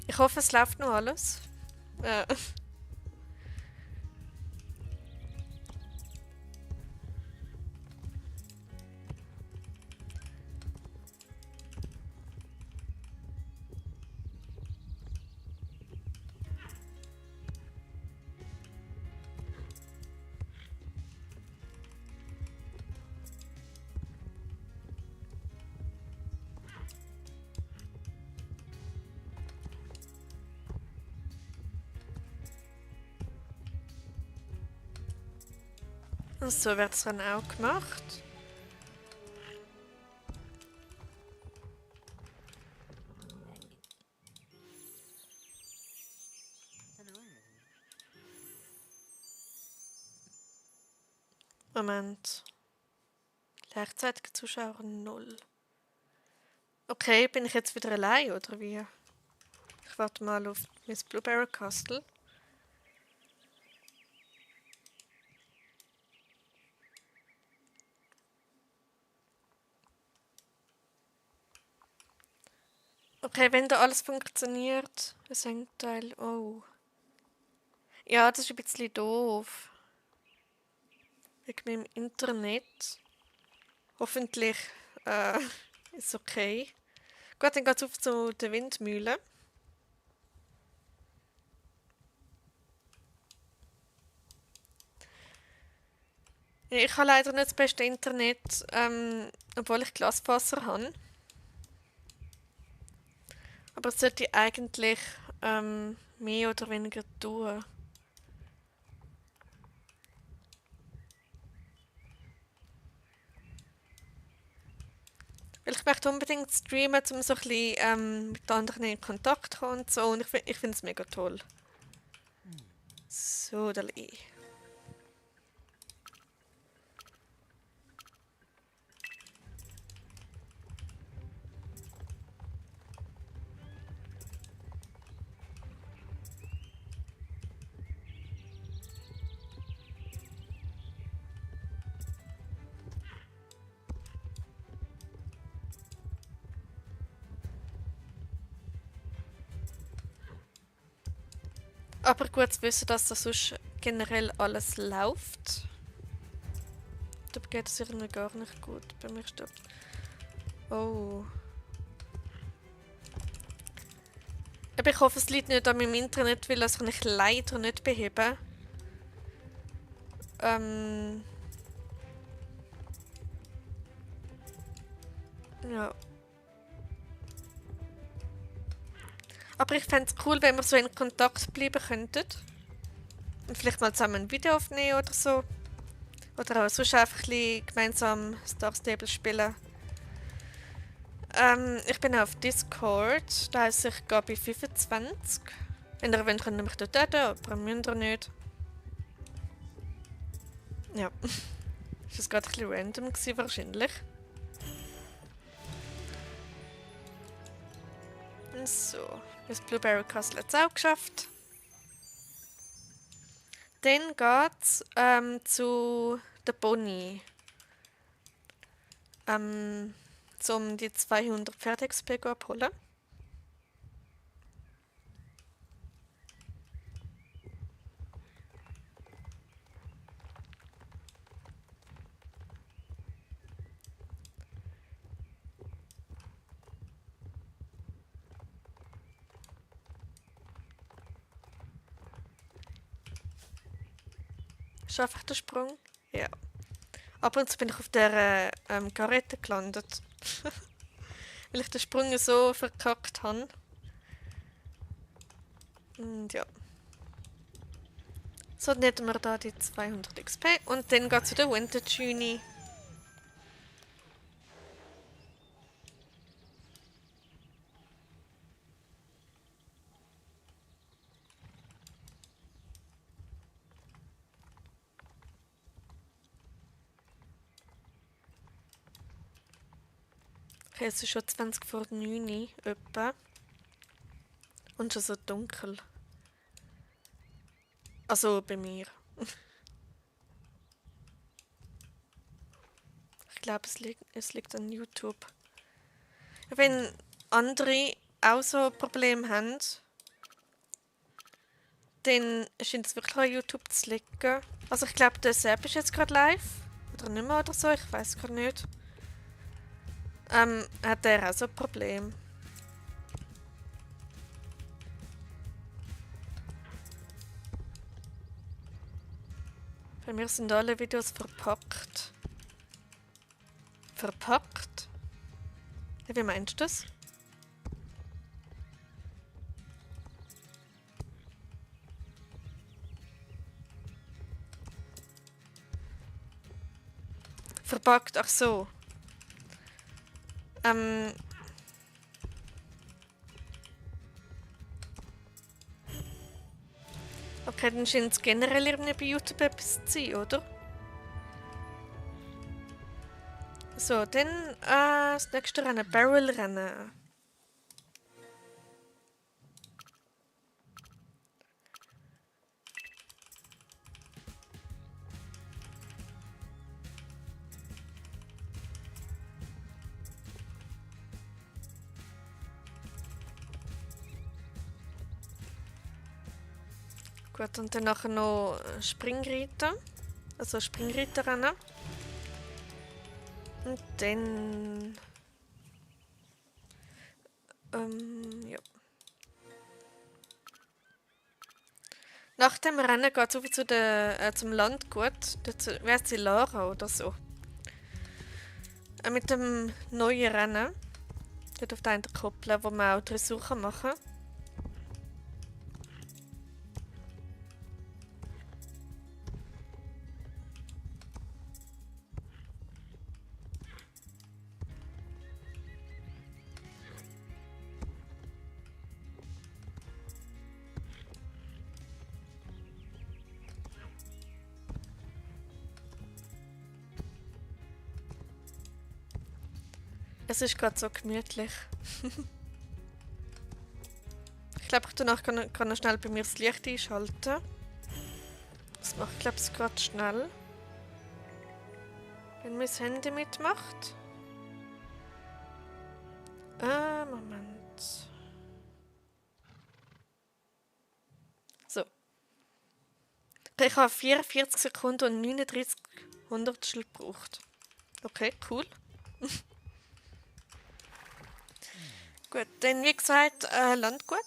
Ich hoffe, es läuft noch alles. Und so wird es dann auch gemacht. Moment. Gleichzeitige Zuschauer 0. Okay, bin ich jetzt wieder allein oder wie? Ich warte mal auf Miss Blueberry Castle. Okay, wenn da alles funktioniert, das Teil. Oh. Ja, das ist ein bisschen doof. Wegen meinem Internet. Hoffentlich ist okay. Gut, dann geht's auf zu der Windmühle. Ja, ich habe leider nicht das beste Internet, obwohl ich Glasfaser habe. Aber es sollte eigentlich mehr oder weniger tun. Weil ich möchte unbedingt streamen, um so ein bisschen mit anderen in Kontakt zu kommen und so. Und ich finde es mega toll. So, Dali. Aber gut zu wissen, dass das sonst generell alles läuft. Da geht es irgendwie gar nicht gut. Bei mir stirbt. Oh. Aber ich hoffe, es liegt nicht an meinem Internet, weil das kann ich leider nicht beheben. Ja. Aber ich fände es cool, wenn wir so in Kontakt bleiben könnten. Und vielleicht mal zusammen ein Video aufnehmen oder so. Oder auch sonst einfach ein bisschen gemeinsam Star Stable spielen. Ich bin auf Discord. Da heiße ich Gabi25. Wenn ihr wollt, könnt ihr mich dort adden, aber müsst ihr nicht. Ja. Das war gerade ein bisschen random gewesen, wahrscheinlich. So. Das Blueberry Castle hat es auch geschafft. Dann geht's zu der Bonnie. Um die 200 Pferd-XP abholen. Schaffe ich den Sprung? Ja. Ab und zu bin ich auf der Karette gelandet. Weil ich den Sprung so verkackt habe. Und ja. So, dann hätten wir da die 200 XP. Und dann geht es zu der Winter Genie. Okay, es ist schon 20 vor 9 etwa. Und schon so dunkel. Also bei mir. Ich glaube, es liegt an YouTube. Wenn andere auch so Probleme haben, dann scheint es wirklich an YouTube zu liegen. Also ich glaube, der Sepp ist jetzt gerade live. Oder nicht mehr oder so, ich weiß gerade nicht. Hat er auch so ein Problem? Bei mir sind alle Videos verpackt. Verpackt? Ja, wie meinst du das? Verpackt, ach so. Okay, dann scheint es generell irgendwie bei YouTube etwas zu sein, oder? So, dann das nächste Rennen, Barrel-Rennen. Gut, und dann nachher noch Springreiter. Also Springreiterrennen. Und dann... ja. Nach dem Rennen geht es zu zum Landgut. Wie heißt sie, Lara oder so. Mit dem neuen Rennen. Dort auf der einen Koppel, wo man auch Dressur machen kann. Es ist gerade so gemütlich. Ich glaube, ich kann noch schnell bei mir das Licht einschalten. Das mache ich, glaube ich, gerade schnell. Wenn mein Handy mitmacht. Moment. So, Ich habe 44 Sekunden und 39 Hundertstel gebraucht. Okay, cool. Gut, dann wie gesagt, Landgut.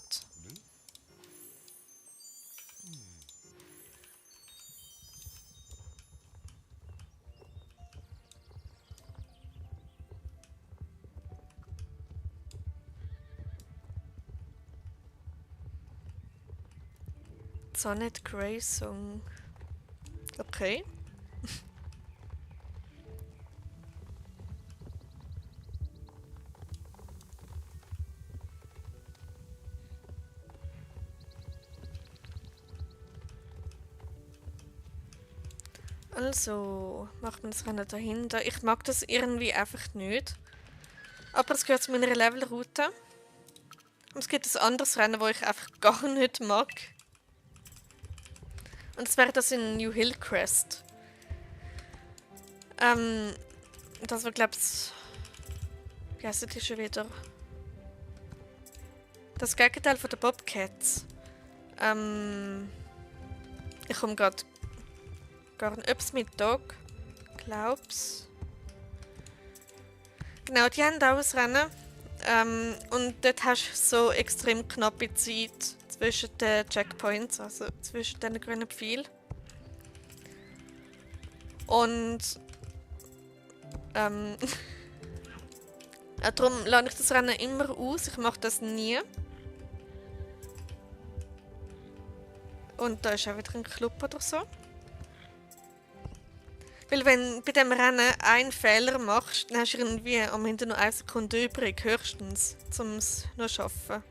Sonnet Grey Song. Okay. Also, macht man das Rennen dahinter. Ich mag das irgendwie einfach nicht. Aber es gehört zu meiner Levelroute. Und es gibt ein anderes Rennen, das ich einfach gar nicht mag. Und das wäre das in New Hillcrest. Das war, glaube ich, wie heisst die schon wieder? Das Gegenteil von den Bobcats. Ich komme gerade gar nicht. Etwas mit Dog. Glaub's. Genau, die haben auch ein Rennen. Und dort hast du so extrem knappe Zeit zwischen den Checkpoints, also zwischen den grünen Pfeilen. Und darum lade ich das Rennen immer aus. Ich mache das nie. Und da ist auch wieder ein Club oder so. Weil wenn du bei diesem Rennen einen Fehler machst, dann hast du irgendwie am Ende noch 1 Sekunde übrig, höchstens, um es noch zu schaffen.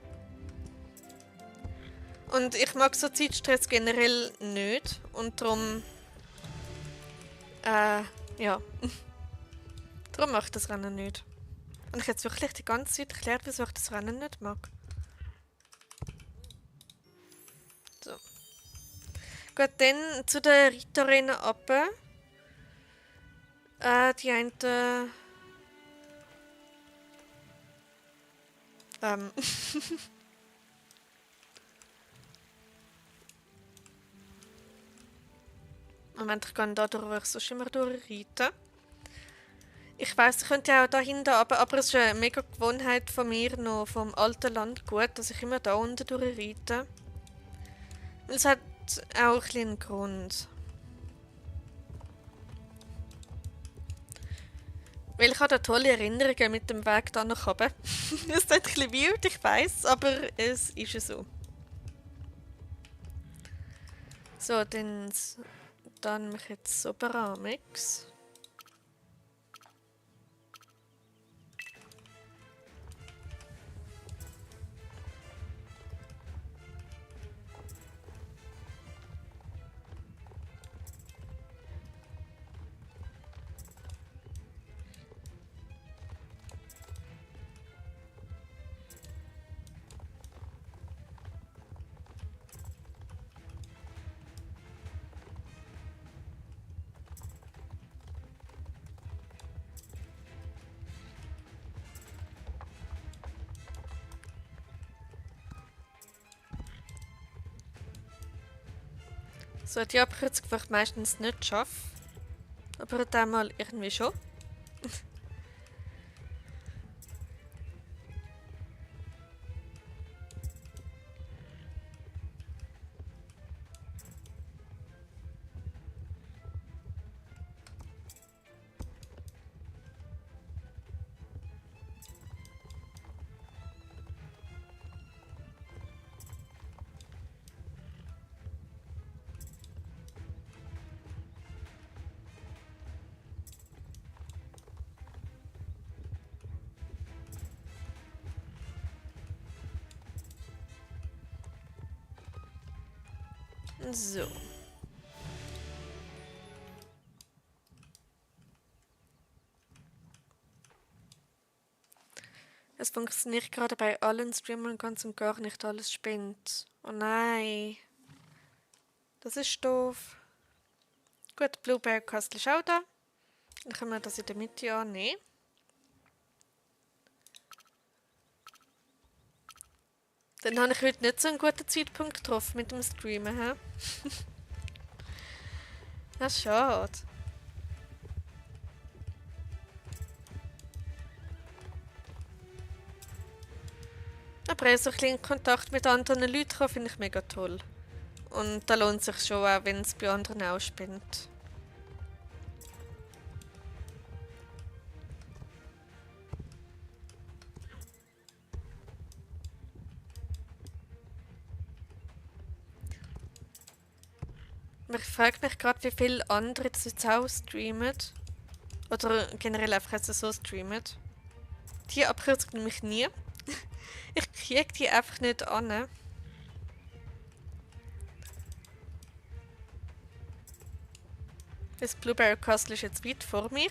Und ich mag so Zeitstress generell nicht. Und darum... ja. Darum mache ich das Rennen nicht. Und ich habe jetzt wirklich die ganze Zeit erklärt, wieso ich das Rennen nicht mag. So. Gut, dann zu der Reiterinnen runter. Die eine... Moment, ich gehe da durch, wo ich sonst immer durchreiten. Ich weiss, ich könnte ja auch da hinten runter, aber es ist eine mega Gewohnheit von mir, noch vom alten Landgut, dass ich immer da unten durchreite. Und es hat auch ein bisschen einen Grund. Weil ich habe da tolle Erinnerungen mit dem Weg da nach oben. Es ist ein bisschen weird, ich weiss, aber es ist ja so. So, dann mache ich jetzt Soberamix. So, die Abkürzung, die ich meistens nicht schaffe. Aber diesmal irgendwie schon. So. Es funktioniert gerade bei allen Streamern ganz und gar nicht, alles spinnt. Oh nein. Das ist doof. Gut, Blueberry Castle ist auch da. Dann können wir das in der Mitte annehmen. Dann habe ich heute nicht so einen guten Zeitpunkt getroffen mit dem Streamen. He? Ja, schade. Aber so ein bisschen in Kontakt mit anderen Leuten kommen, finde ich mega toll. Und da lohnt sich schon auch, wenn es bei anderen auch spinnt. Aber ich frage mich gerade, wie viele andere das jetzt auch streamen. Oder generell einfach jetzt so streamen. Die Abkürzung nehme ich nie. Ich kriege die einfach nicht an. Das Blueberry Castle ist jetzt weit vor mir.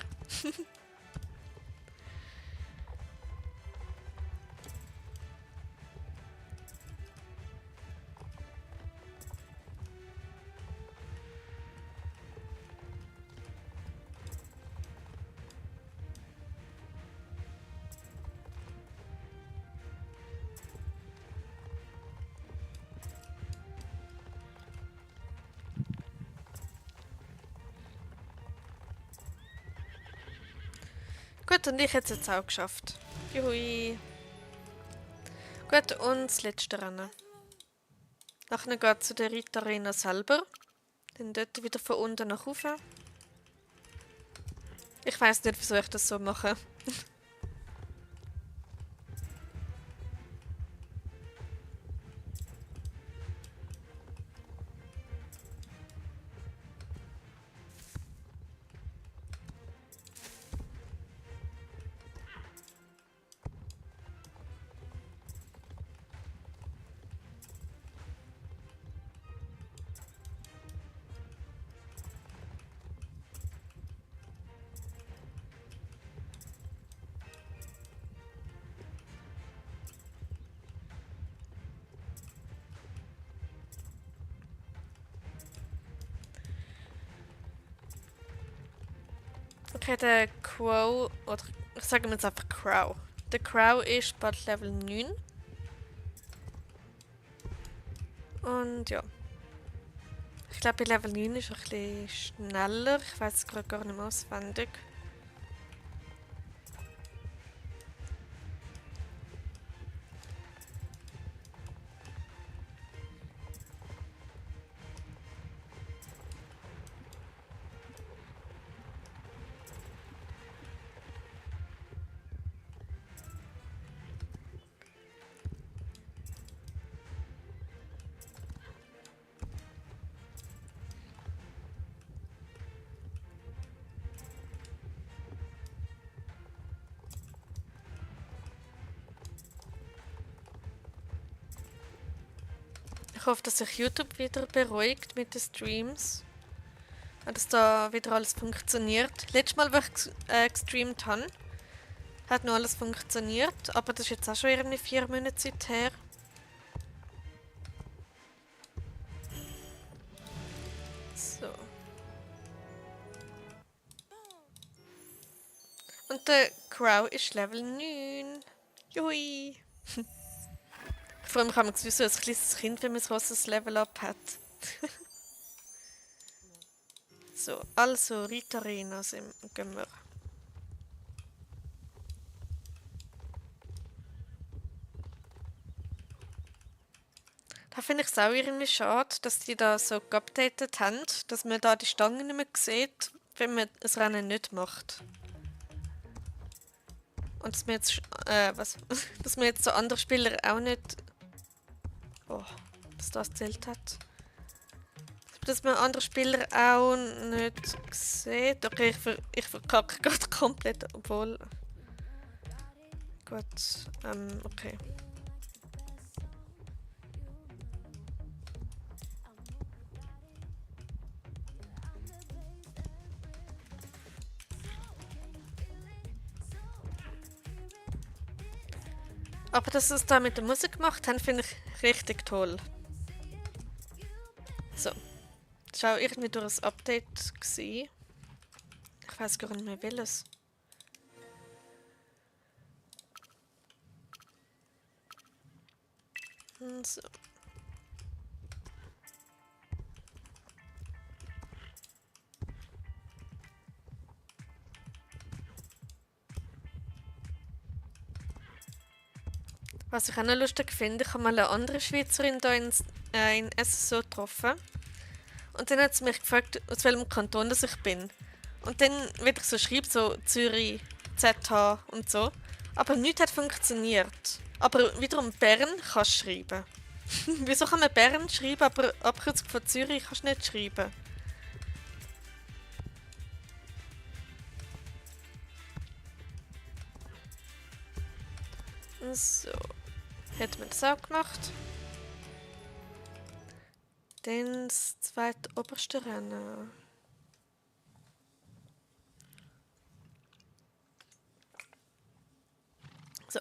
Gut, und ich hätte es jetzt auch geschafft. Juhui. Gut, und das letzte Rennen. Nachher geht es zu der Ritterarena selber. Dann dort wieder von unten nach oben. Ich weiß nicht, wieso ich das so mache. Okay, der Crow, oder ich sage jetzt einfach Crow. Der Crow ist bald Level 9. Und ja. Ich glaube, bei Level 9 ist er ein bisschen schneller. Ich weiß es gerade gar nicht mehr auswendig. Ich hoffe, dass sich YouTube wieder beruhigt mit den Streams. Und dass da wieder alles funktioniert. Letztes Mal, als ich gestreamt habe, hat noch alles funktioniert. Aber das ist jetzt auch schon irgendwie 4 Monate Zeit her. So. Und der Crow ist Level 9. Jui. Vor allem kann man sowieso als kleines Kind, wenn man so ein Level Up hat. So, also Ritarena gehen wir. Da finde ich es auch irgendwie schade, dass die da so geupdatet haben, dass man da die Stangen nicht mehr sieht, wenn man das Rennen nicht macht. Und dass man jetzt, dass man jetzt so andere Spieler auch nicht, oh, dass das zählt hat. Dass man andere Spieler auch nicht sieht. Okay, ich verkacke gerade komplett, obwohl... Gut, okay. Aber dass sie es da mit der Musik gemacht haben, finde ich richtig toll. So. Das war auch irgendwie durch ein Update gewesen. Ich weiß gar nicht mehr welches. So. Was ich auch noch lustig finde, ich habe mal eine andere Schweizerin hier in SSO getroffen. Und dann hat sie mich gefragt, aus welchem Kanton das ich bin. Und dann wird ich so schreiben, so Zürich, ZH und so. Aber nichts hat funktioniert. Aber wiederum Bern kannst du schreiben. Wieso kann man Bern schreiben, aber Abkürzung von Zürich kannst du nicht schreiben? So. Hat man das auch gemacht. Dann das zweite oberste Rennen. So.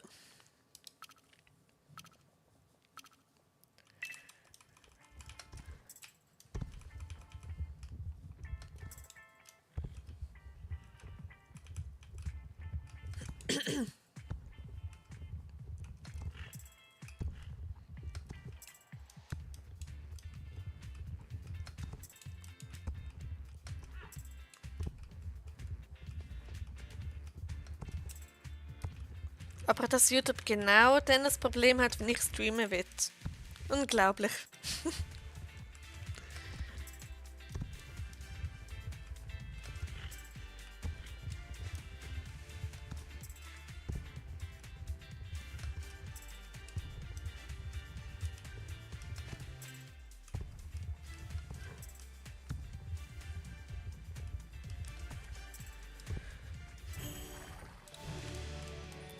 Aber dass YouTube genau dann das Problem hat, wenn ich streamen will. Unglaublich.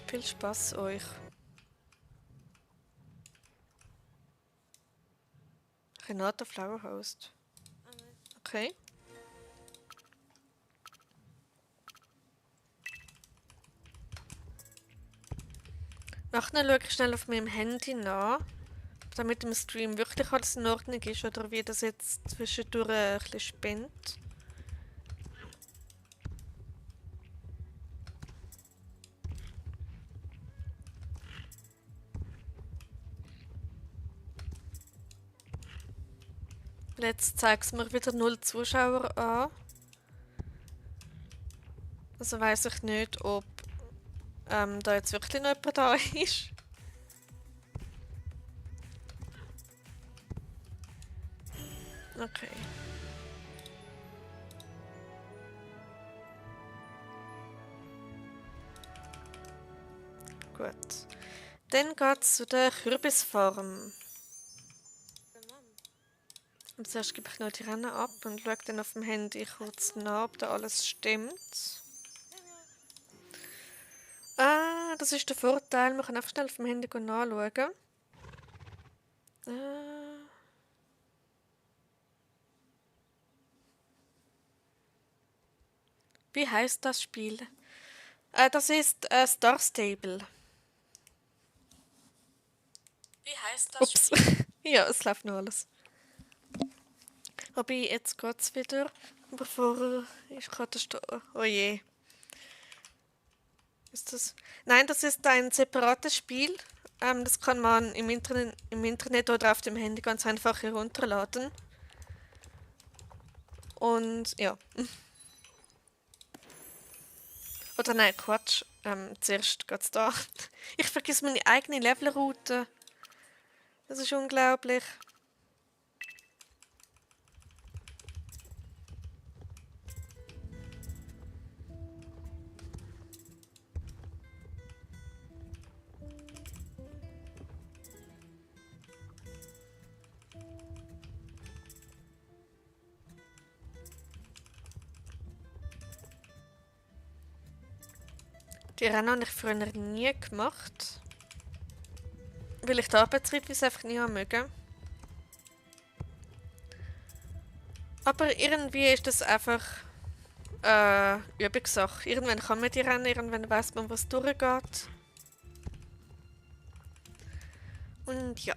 Viel Spaß euch. Renata Flowerhost. Okay. Nachher schaue ich schnell auf meinem Handy nach, damit im Stream wirklich alles in Ordnung ist oder wie das jetzt zwischendurch ein bisschen spinnt. Jetzt zeigt es mir wieder 0 Zuschauer an. Also weiss ich nicht, ob da jetzt wirklich noch jemand da ist. Okay. Gut. Dann geht es zu der Kürbisfarm. Und zuerst gebe ich noch die Rennen ab und schaue dann auf dem Handy kurz nach, ob da alles stimmt. Ah, das ist der Vorteil. Man kann einfach schnell auf dem Handy nachschauen. Wie heißt das Spiel? Das ist Star Stable. Wie heißt das Ups. Spiel? Ja, es läuft noch alles. Aber jetzt geht's wieder. Aber vorher ist gerade der Stau. Oh je. Ist das? Nein, das ist ein separates Spiel. Das kann man im Internet oder auf dem Handy ganz einfach herunterladen. Und ja. Oder nein, Quatsch. Zuerst geht's da. Ich vergesse meine eigene Levelroute. Das ist unglaublich. Die Rennen habe ich früher nie gemacht. Weil ich die Arbeitszeitweise einfach nie mögen. Aber irgendwie ist das einfach Übungssache. Irgendwann kann man die Rennen, irgendwann weiß man, was durchgeht. Und ja.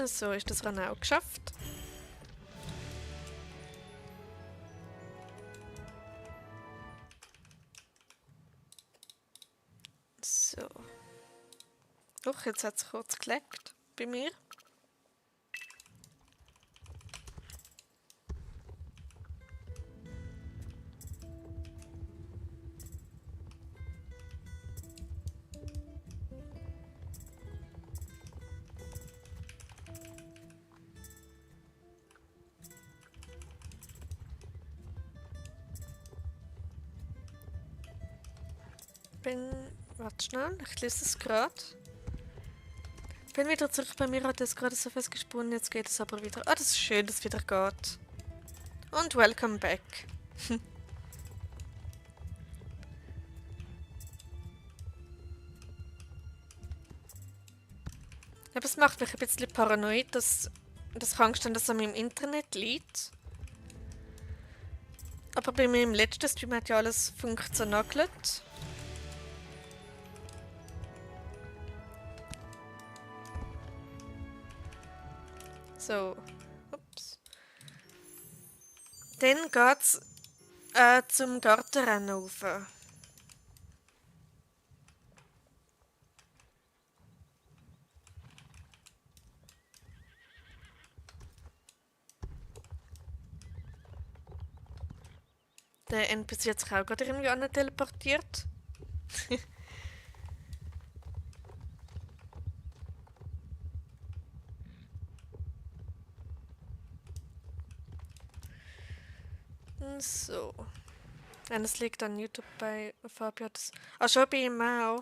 So ist das Rennen auch geschafft. So. Doch, jetzt hat es kurz geleckt bei mir. Warte schnell, ich lese es gerade. Bin wieder zurück bei mir, hat es gerade so fest gesponnen, jetzt geht es aber wieder. Ah, das ist schön, dass es wieder geht. Und welcome back. Aber es macht mich ein bisschen paranoid, dass das kann sein, dass es an meinem Internet liegt. Aber bei meinem letzten Stream hat ja alles funktioniert. So. Ups. Dann geht's zum Gartenrennen rauf. Der NPC hat sich auch gerade irgendwie an teleportiert. So. Wenn es liegt an YouTube bei Fabio. Ah, schon bei ihm auch.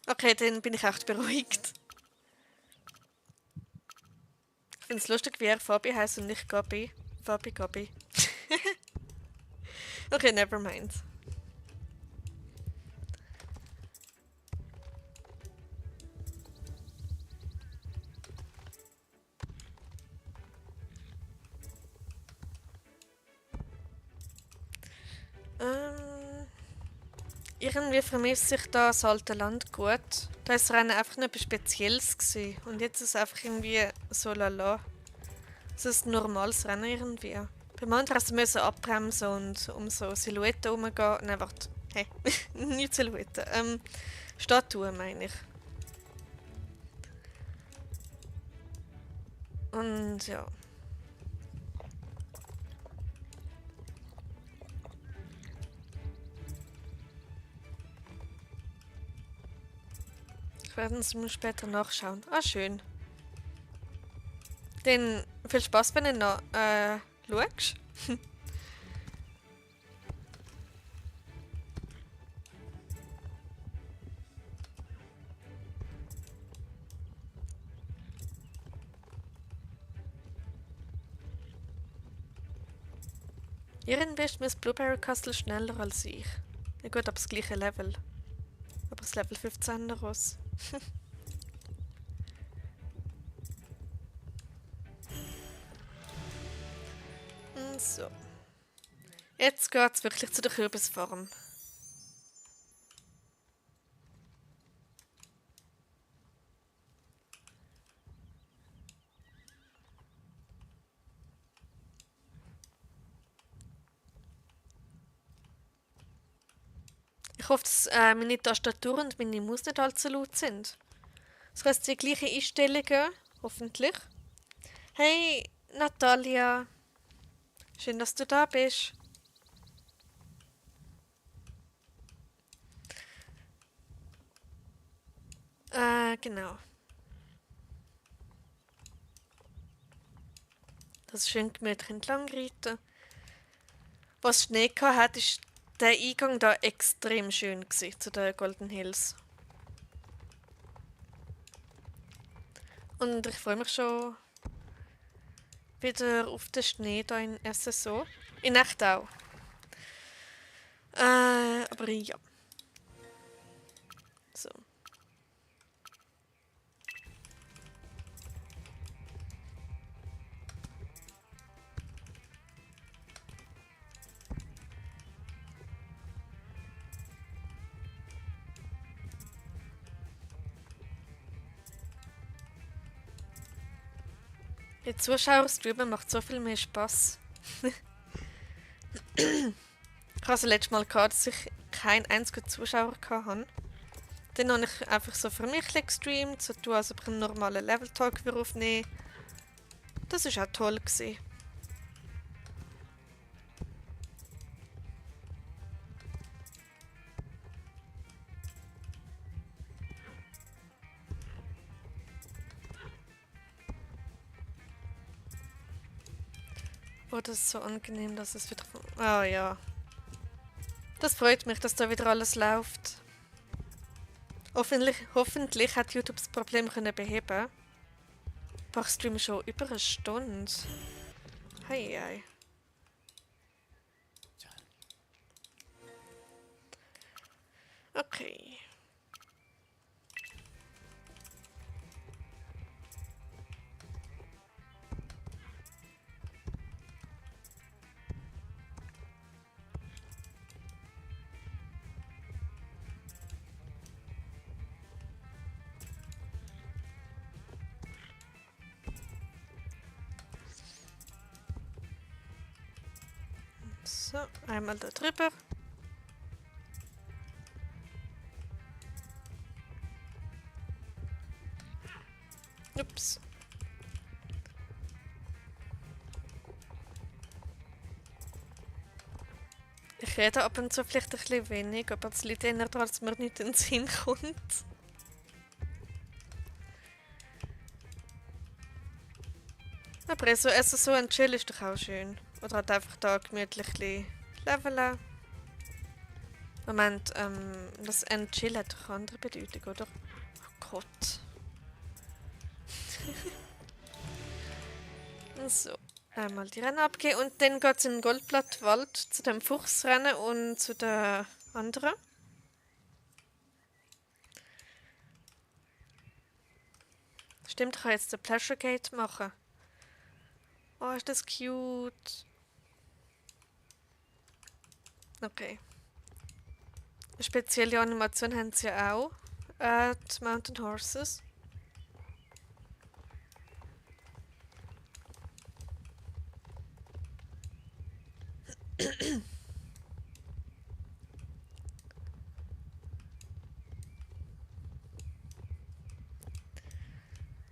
Okay, dann bin ich echt beruhigt. Ich finde es lustig, wie er Fabi heißt und nicht Gabi. Fabi, Gabi. Okay, never mind. Irgendwie vermisse ich da das alte Land gut. Da war das Rennen einfach nicht etwas Spezielles gewesen. Und jetzt ist es einfach irgendwie so lala. Es ist ein normales Rennen irgendwie. Beim anderen musste ich abbremsen und um so Silhouetten herumgehen. Nein, warte. Hey, nicht Silhouetten. Statuen meine ich. Und ja. Ich werde es mir später nachschauen. Ah, schön. Dann viel Spaß, wenn du noch schaust. Irgendwie ist das Blueberry Castle schneller als ich. Ja gut, aber das gleiche Level. Aber das Level 15 raus. So. Jetzt geht's wirklich zu der Kürbisfarm. Ich hoffe, dass meine Tastatur und meine Maus nicht allzu laut sind. Das heißt, die gleichen Einstellungen, hoffentlich. Hey, Natalia. Schön, dass du da bist. Genau. Das ist schön gemütlich entlang reiten. Was Schnee hat, ist der Eingang da extrem schön gewesen, zu den Golden Hills. Und ich freue mich schon wieder auf den Schnee da in SSO. In echt auch. Aber ja. So. Die Zuschauer streamen macht so viel mehr Spaß. Ich hatte letztes Mal gehabt, dass ich keinen einzigen Zuschauer hatte. Dann habe ich einfach so für mich gestreamt, so tun, als ob ich einen normalen Level-Talk aufnehmen. Das war auch toll gewesen. Oh, das ist so angenehm, dass es wieder... Ah ja. Das freut mich, dass da wieder alles läuft. Hoffentlich hat YouTube das Problem können beheben. Ich streame schon über eine Stunde. Hei, hei. Okay. So, einmal da drüber. Ups. Ich rede ab und zu vielleicht ein bisschen wenig, aber es liegt eher daran, dass mir nicht in den Sinn kommt. Aber also so ein Chill ist doch auch schön. Oder halt einfach da gemütlich leveln. Moment, das ein Chill hat doch eine andere Bedeutung, oder? Oh Gott. So, einmal die Rennen abgehen und dann geht es in den Goldblattwald zu dem Fuchsrennen und zu der anderen. Stimmt, ich kann jetzt den Pleasure Gate machen. Oh, ist das cute. Okay. Eine spezielle Animation haben sie ja auch. Die Mountain Horses.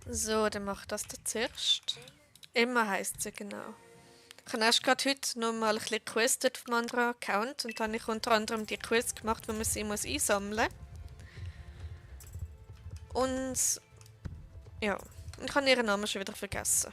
So, dann mach ich das da zuerst. Immer heisst sie, genau. Ich habe erst gerade heute noch mal ein bisschen questet auf dem anderen Account und dann habe ich unter anderem die Quest gemacht, wo man sie muss einsammeln muss. Und ja, ich habe ihren Namen schon wieder vergessen.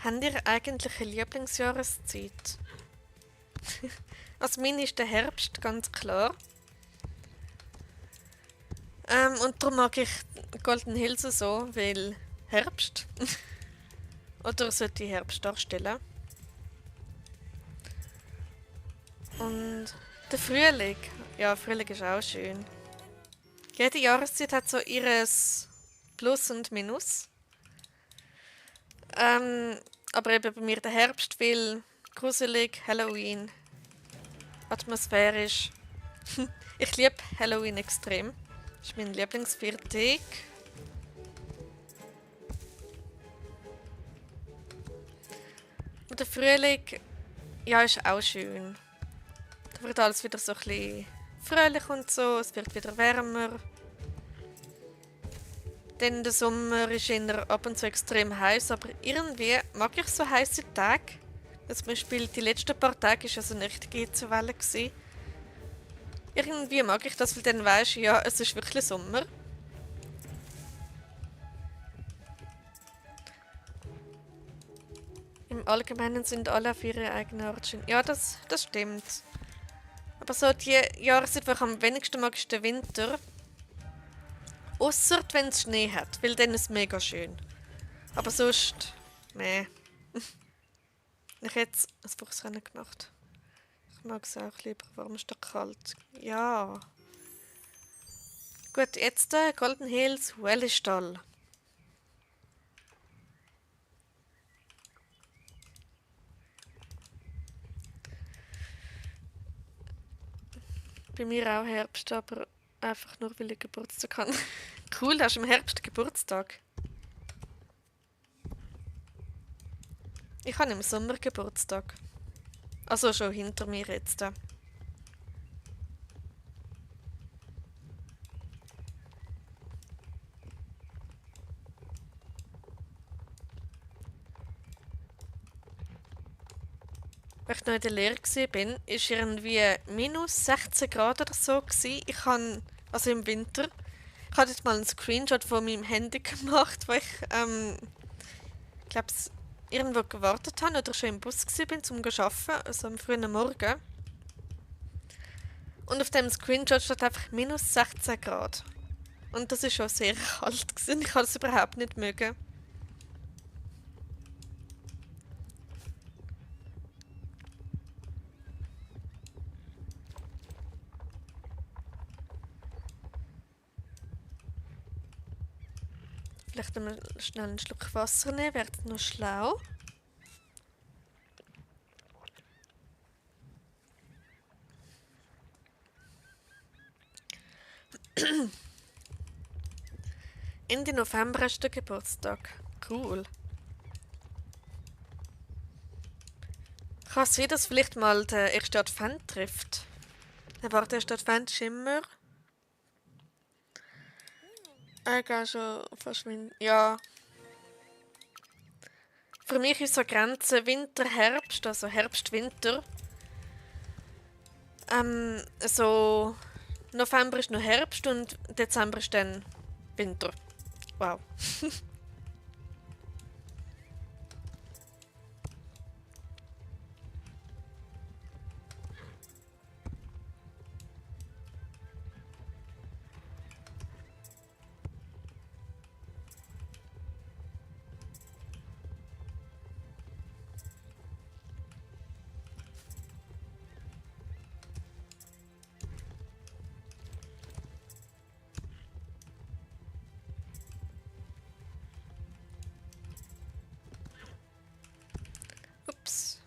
Habt ihr eigentlich eine Lieblingsjahreszeit? Also meine ist der Herbst, ganz klar. Und darum mag ich Golden Hills so, weil Herbst. Oder sollte ich Herbst darstellen. Und der Frühling. Ja, Frühling ist auch schön. Jede Jahreszeit hat so ihres Plus und Minus. Aber eben bei mir der Herbst, weil gruselig, Halloween, atmosphärisch. Ich liebe Halloween extrem. Das ist mein Lieblingsviertag. Und der Frühling, ja, ist auch schön. Da wird alles wieder so ein bisschen fröhlich und so, es wird wieder wärmer. Dann der Sommer ist eher ab und zu extrem heiß, aber irgendwie mag ich so heiße Tage. Zum Beispiel die letzten paar Tage war ja so eine richtige Hitzewelle. Irgendwie mag ich das, weil dann weisst du, ja, es ist wirklich Sommer. Im Allgemeinen sind alle auf ihre eigene Art schön. Ja, das stimmt. Aber so die Jahreszeit, die ich am wenigsten mag, ist der Winter. Ausser wenn es Schnee hat, weil dann ist es mega schön. Aber sonst, meh. Ich hätte jetzt ein Fuchsrennen gemacht. Ich mag es auch lieber warm statt kalt. Ja. Gut, jetzt Golden Hills, Wellistall. Bei mir auch Herbst, aber einfach nur, weil ich Geburtstag habe. Cool, hast du im Herbst Geburtstag? Ich habe im Sommer Geburtstag. Also schon hinter mir jetzt. Als ich noch in der Lehre war, war irgendwie minus 16 Grad oder so. Ich habe, also im Winter, ich habe jetzt mal einen Screenshot von meinem Handy gemacht, wo ich, glaube irgendwo gewartet habe oder schon im Bus war, zum zu arbeiten, also am frühen Morgen. Und auf dem Screenshot steht einfach minus 16 Grad. Und das ist schon sehr kalt gewesen. Ich habe es überhaupt nicht mögen. Vielleicht mal schnell einen Schluck Wasser nehmen, wäre noch schlau. Ende November hast du Geburtstag. Cool. Kann es sein, dass vielleicht mal der erste Advent trifft? Warte, der erste Advent ist immer... Ich gehe schon fast... Ja. Für mich ist so Grenze Winter-Herbst, also Herbst-Winter. So... November ist noch Herbst und Dezember ist dann Winter. Wow. Ups.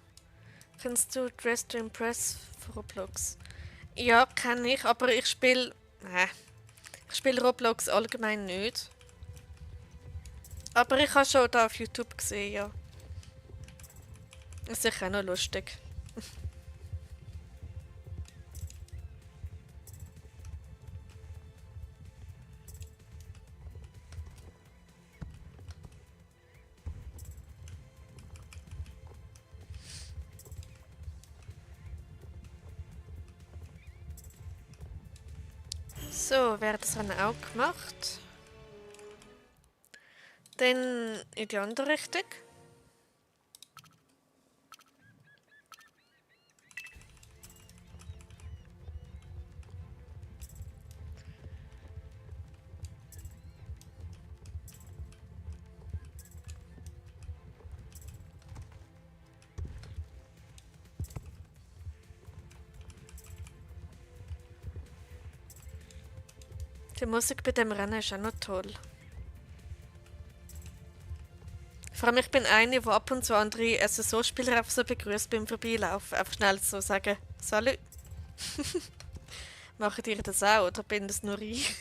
Kennst du Dress to Impress von Roblox? Ja, kenne ich, aber ich spiele... Ich spiele Roblox allgemein nicht. Aber ich habe schon da auf YouTube gesehen, ja. Ist sicher auch noch lustig. So, wäre das Rennen auch gemacht. Dann in die andere Richtung. Die Musik bei dem Rennen ist auch noch toll. Vor allem, ich bin eine, die ab und zu andere SSO-Spieler einfach so begrüßt beim Vorbeilaufen. Einfach schnell so sagen, Salut. Machen ihr das auch oder bin das nur ich?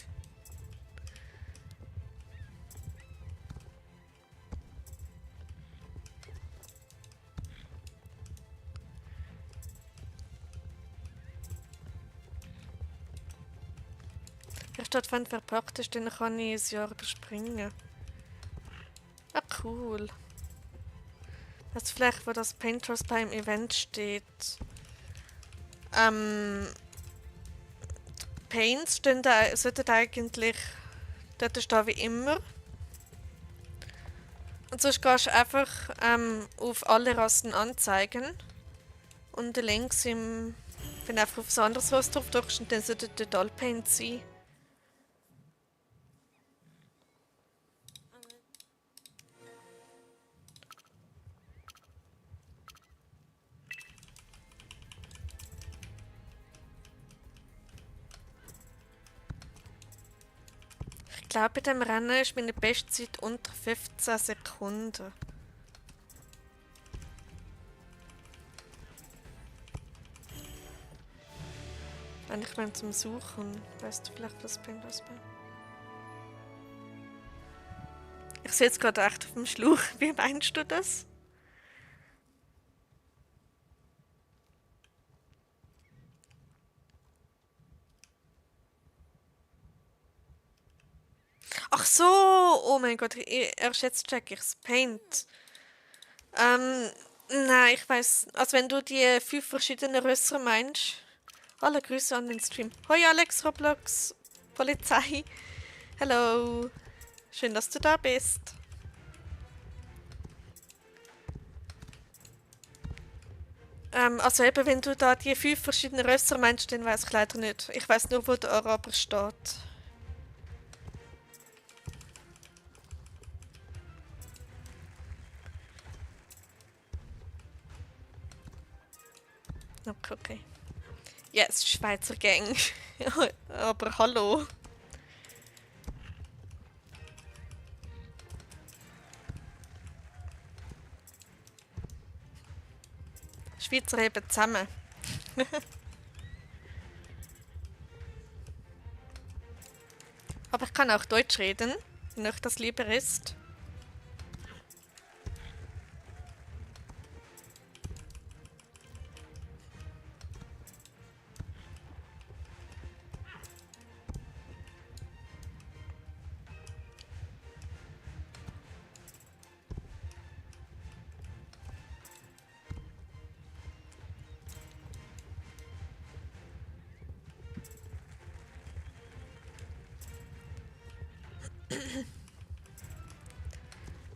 Statt wenn verpackt ist, dann kann ich ein Jahr überspringen. Ah, cool. Das vielleicht, wo das Painters beim Event steht. Paints stehen da, sollten eigentlich dort stehen wie immer. Und sonst gehst du einfach auf alle Rassen anzeigen. Und links wenn du einfach auf ein anderes Ross drauf drückst, und dann sollte dort all Paints sein. Ich glaube, bei dem Rennen ist meine Bestzeit unter 15 Sekunden. Ich meine zum Suchen. Weißt du vielleicht, was bringt was bei? Ich sehe jetzt gerade echt auf dem Schlauch. Wie meinst du das? Ach so! Oh mein Gott, erst jetzt check ich's. Paint. Nein, ich weiß. Also wenn du die 5 verschiedenen Rösser meinst. Alle Grüße an den Stream. Hoi Alex, Roblox, Polizei. Hallo. Schön, dass du da bist. Also eben, wenn du da die 5 verschiedenen Rösser meinst, dann weiß ich leider nicht. Ich weiß nur, wo der Araber steht. Okay. Yes, Schweizer Gang. Aber hallo. Schweizer eben zusammen. Aber ich kann auch Deutsch reden, wenn euch das lieber ist.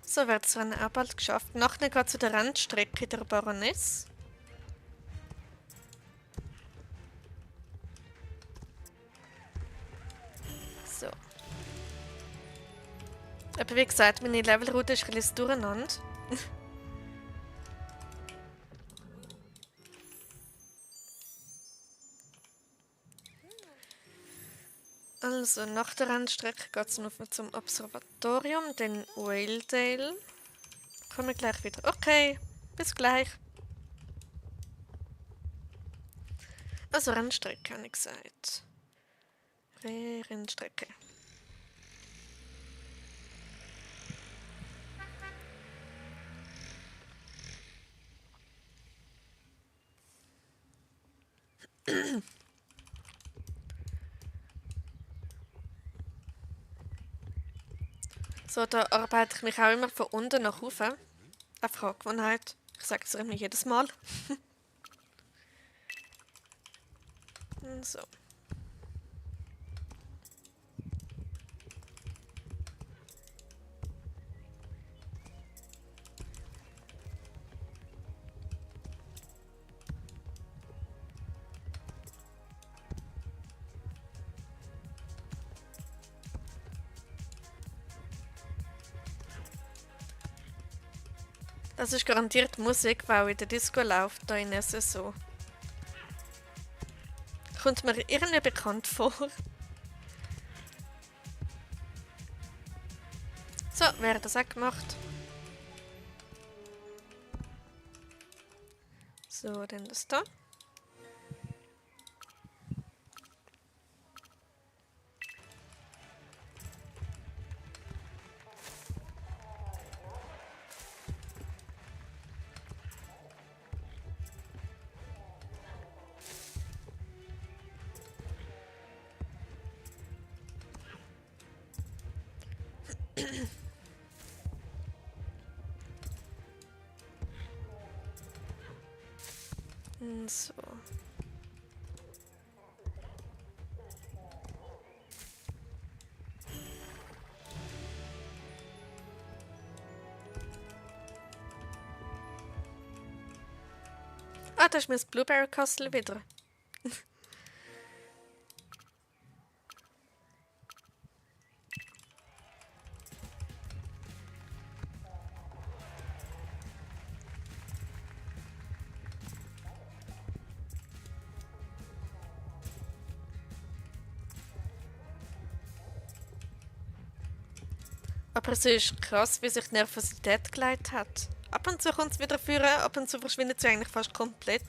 So wird es dann auch bald geschafft. Nachher geht zu der Rennstrecke der Baroness. So. Aber wie gesagt, meine Levelroute ist ein bisschen durcheinander. Also, nach der Rennstrecke geht es noch zum Observatorium, dann Whaledale. Kommen wir gleich wieder. Okay, bis gleich. Also, Rennstrecke, habe ich gesagt. Rennstrecke. So, da arbeite ich mich auch immer von unten nach oben. Einfach Angewohnheit. Ich sage es irgendwie jedes Mal. So. Das ist garantiert Musik, die auch in der Disco läuft, da in SSO. Kommt mir irgendwie bekannt vor. So, wer hat das auch gemacht? So, dann das da. So. Ah, da ist mein Blueberry Castle wieder. Aber es ist krass, wie sich die Nervosität geleitet hat. Ab und zu kommt es wieder führen, ab und zu verschwindet sie eigentlich fast komplett.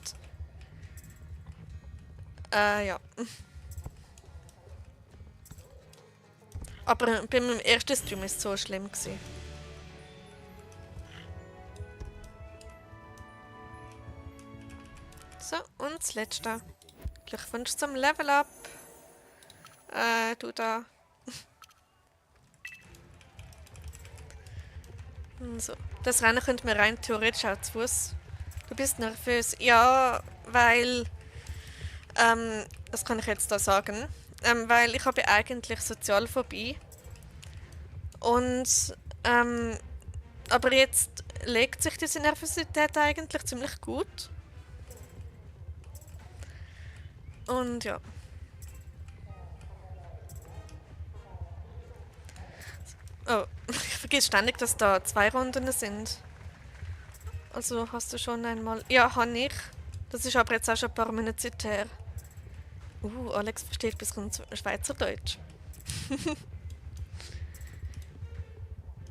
Ja. Aber bei meinem ersten Stream war es so schlimm gewesen. So, und das letzte. Glückwunsch zum Level Up. Du da. So. Das Rennen könnte mir rein theoretisch auch zu Fuß. Du bist nervös. Ja, weil. Das kann ich jetzt da sagen. Weil ich habe eigentlich Sozialphobie. Und. Aber jetzt legt sich diese Nervosität eigentlich ziemlich gut. Und ja. Oh, ich vergesse ständig, dass da 2 Runden sind. Also hast du schon einmal... Ja, habe ich. Das ist aber jetzt auch schon ein paar Monate her. Alex versteht ein bisschen Schweizerdeutsch.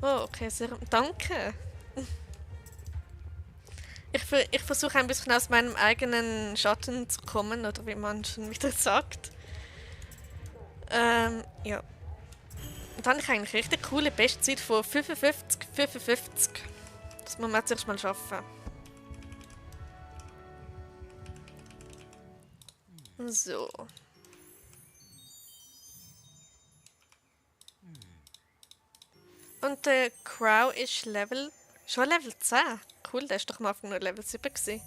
Oh, okay, sehr... Danke. Ich versuche ein bisschen aus meinem eigenen Schatten zu kommen, oder wie man schon wieder sagt. Ja. Und dann habe ich eigentlich richtig coole Bestzeit von 55. Das muss man jetzt erst mal schaffen. So. Und der Crow ist schon Level 10. Cool, der ist doch am Anfang nur Level 7 gewesen.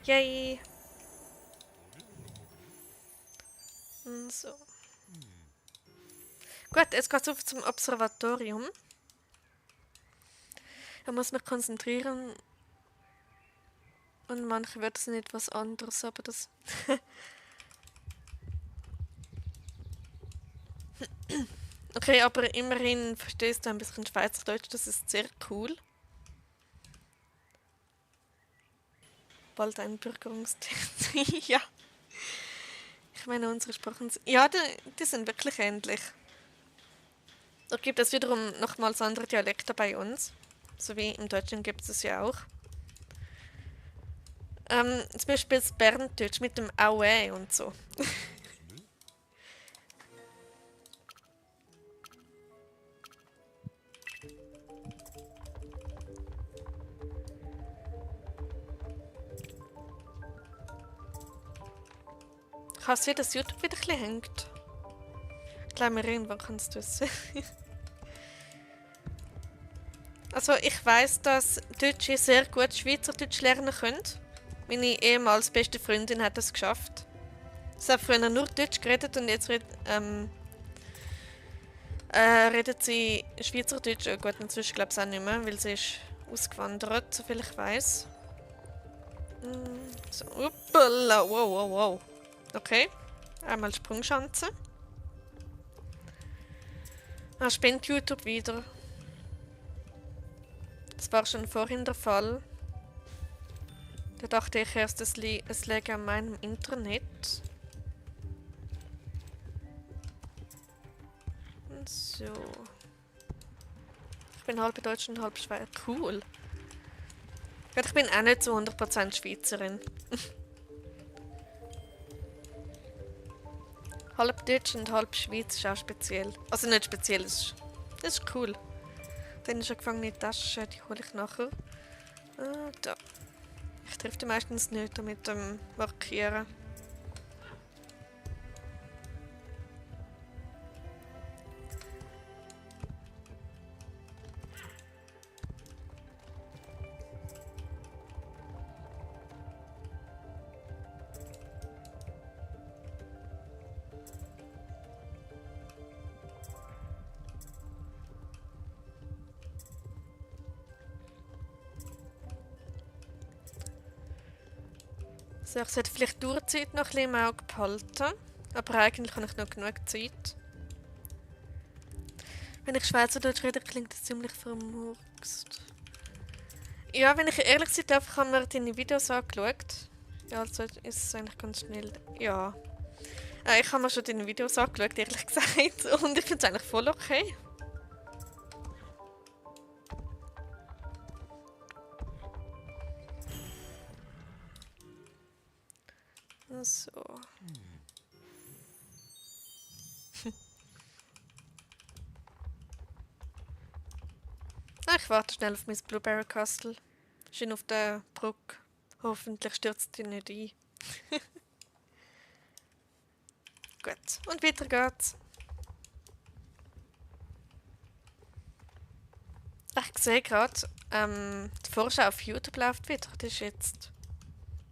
Yay! So. Gut, jetzt geht's auf zum Observatorium. Da muss mich konzentrieren. Und manche wird es nicht was anderes, aber das... Okay, aber immerhin verstehst du ein bisschen Schweizerdeutsch, das ist sehr cool. Bald ein Bürgerungstest. Ja. Ich meine, unsere Sprachen... Ja, die sind wirklich ähnlich. Da gibt es wiederum nochmals andere Dialekte bei uns. So wie im Deutschen gibt es ja auch. Zum Beispiel das Berndeutsch mit dem Aue und so. Ich habe gesehen, dass YouTube wieder ein bisschen hängt. Ich glaube, mir irgendwann kannst du es sehen. Also, ich weiss, dass Deutsche sehr gut Schweizerdeutsch lernen können. Meine ehemals beste Freundin hat das geschafft. Sie hat früher nur Deutsch geredet und jetzt redet sie Schweizerdeutsch. Gut, inzwischen glaube ich auch nicht mehr, weil sie ist ausgewandert, soviel ich weiss. So, uppala, wow. Okay, einmal Sprungschanze. Spinnt YouTube wieder. Das war schon vorhin der Fall. Da dachte ich erst, es läge an meinem Internet. So. Ich bin halb Deutsch und halb Schweizer. Cool. Ich bin auch nicht zu 100% Schweizerin. Halb Deutsch und halb Schweiz ist auch speziell. Also nicht speziell, das ist cool. Dann ist eine gefangene Tasche, die hole ich nachher. Da. Ich treffe die meistens nicht mit dem Markieren. So, ich sollte vielleicht die Uhrzeit noch ein bisschen im Auge behalten. Aber eigentlich habe ich noch genug Zeit. Wenn ich Schweizerdeutsch rede, klingt das ziemlich vermurkst. Ja, wenn ich ehrlich sein darf, ich habe mir deine Videos angeschaut. Ja, also ist es eigentlich ganz schnell. Ja. Ich habe mir schon deine Videos angeschaut, ehrlich gesagt. Und ich finde es eigentlich voll okay. So. Ah, ich warte schnell auf mein Blueberry Castle. Schön auf der Brücke. Hoffentlich stürzt die nicht ein. Gut, und weiter geht's. Ich sehe gerade, die Vorschau auf YouTube läuft wieder. Das ist jetzt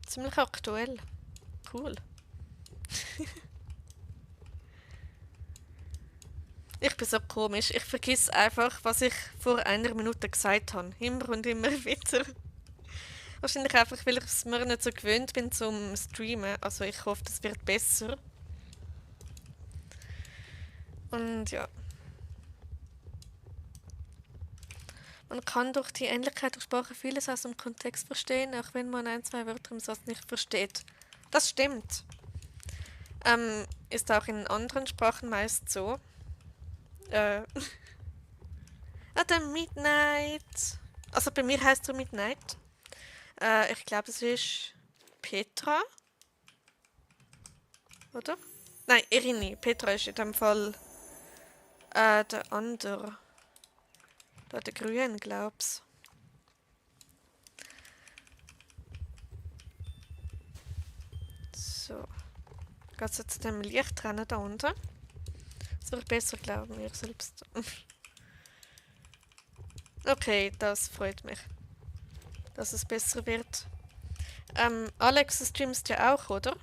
ziemlich aktuell. Cool. Ich bin so komisch. Ich vergiss einfach, was ich vor einer Minute gesagt habe. Immer und immer wieder. Wahrscheinlich einfach, weil ich es mir nicht so gewöhnt bin zum Streamen. Also ich hoffe, das wird besser. Und ja. Man kann durch die Ähnlichkeit der Sprache vieles aus dem Kontext verstehen, auch wenn man ein, zwei Wörter im Satz nicht versteht. Das stimmt. Ist auch in anderen Sprachen meist so. Ah, der Midnight. Also bei mir heißt er Midnight. Ich glaube, es ist Petra. Oder? Nein, Irini. Petra ist in dem Fall der andere. Da der Grüne, glaub's. So. Geht's jetzt zu dem Lichtrennen da unten? Das würde ich besser glauben, mir selbst. Okay, das freut mich. Dass es besser wird. Alex, du streamst ja auch, oder?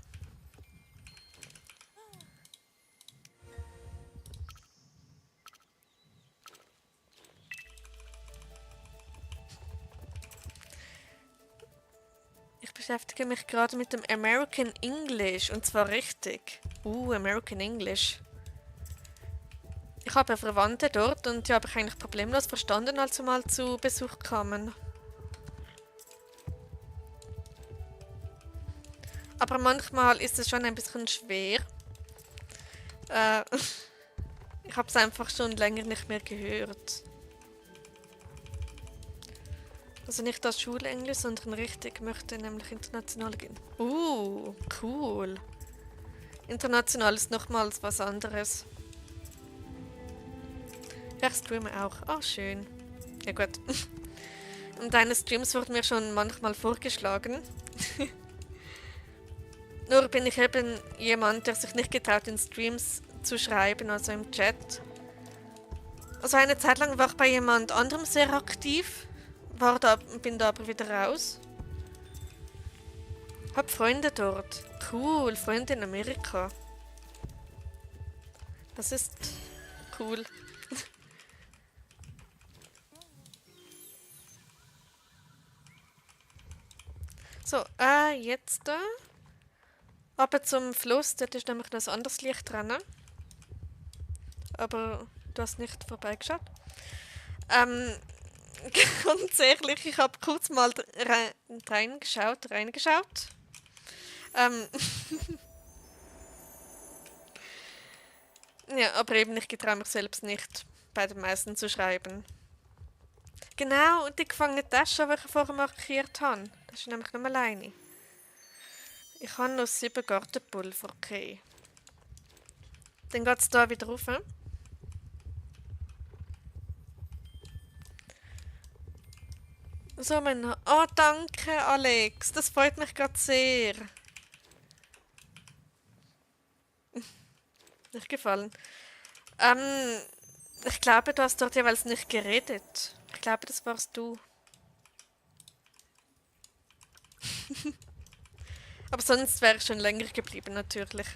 Ich beschäftige mich gerade mit dem American English und zwar richtig. American English. Ich habe ja Verwandte dort und die habe ich eigentlich problemlos verstanden, als sie mal zu Besuch kamen. Aber manchmal ist es schon ein bisschen schwer. Ich habe es einfach schon länger nicht mehr gehört. Also nicht das Schulenglisch, sondern richtig. Ich möchte nämlich international gehen. Cool. International ist nochmals was anderes. Ja, ich streame auch. Oh, schön. Ja gut. Und deine Streams wurden mir schon manchmal vorgeschlagen. Nur bin ich eben jemand, der sich nicht getraut, in Streams zu schreiben, also im Chat. Also eine Zeit lang war ich bei jemand anderem sehr aktiv. Bin da aber wieder raus. Hab Freunde dort. Cool, Freunde in Amerika. Das ist cool. So, jetzt da. Aber zum Fluss, dort ist nämlich noch ein anderes Licht dran. Aber du hast nicht vorbeigeschaut. Ganz ehrlich, ich habe kurz mal reingeschaut. Ja, aber eben, ich getraue mich selbst nicht, bei den meisten zu schreiben. Genau, und die gefangene Tasche, die ich vorher markiert habe. Das ist nämlich nur alleine. Ich habe noch 7 Gartenpulver, okay. Dann geht es da wieder rauf. So, Oh, danke, Alex. Das freut mich gerade sehr. Nicht gefallen. Ich glaube, du hast dort jeweils nicht geredet. Ich glaube, das warst du. Aber sonst wäre ich schon länger geblieben, natürlich.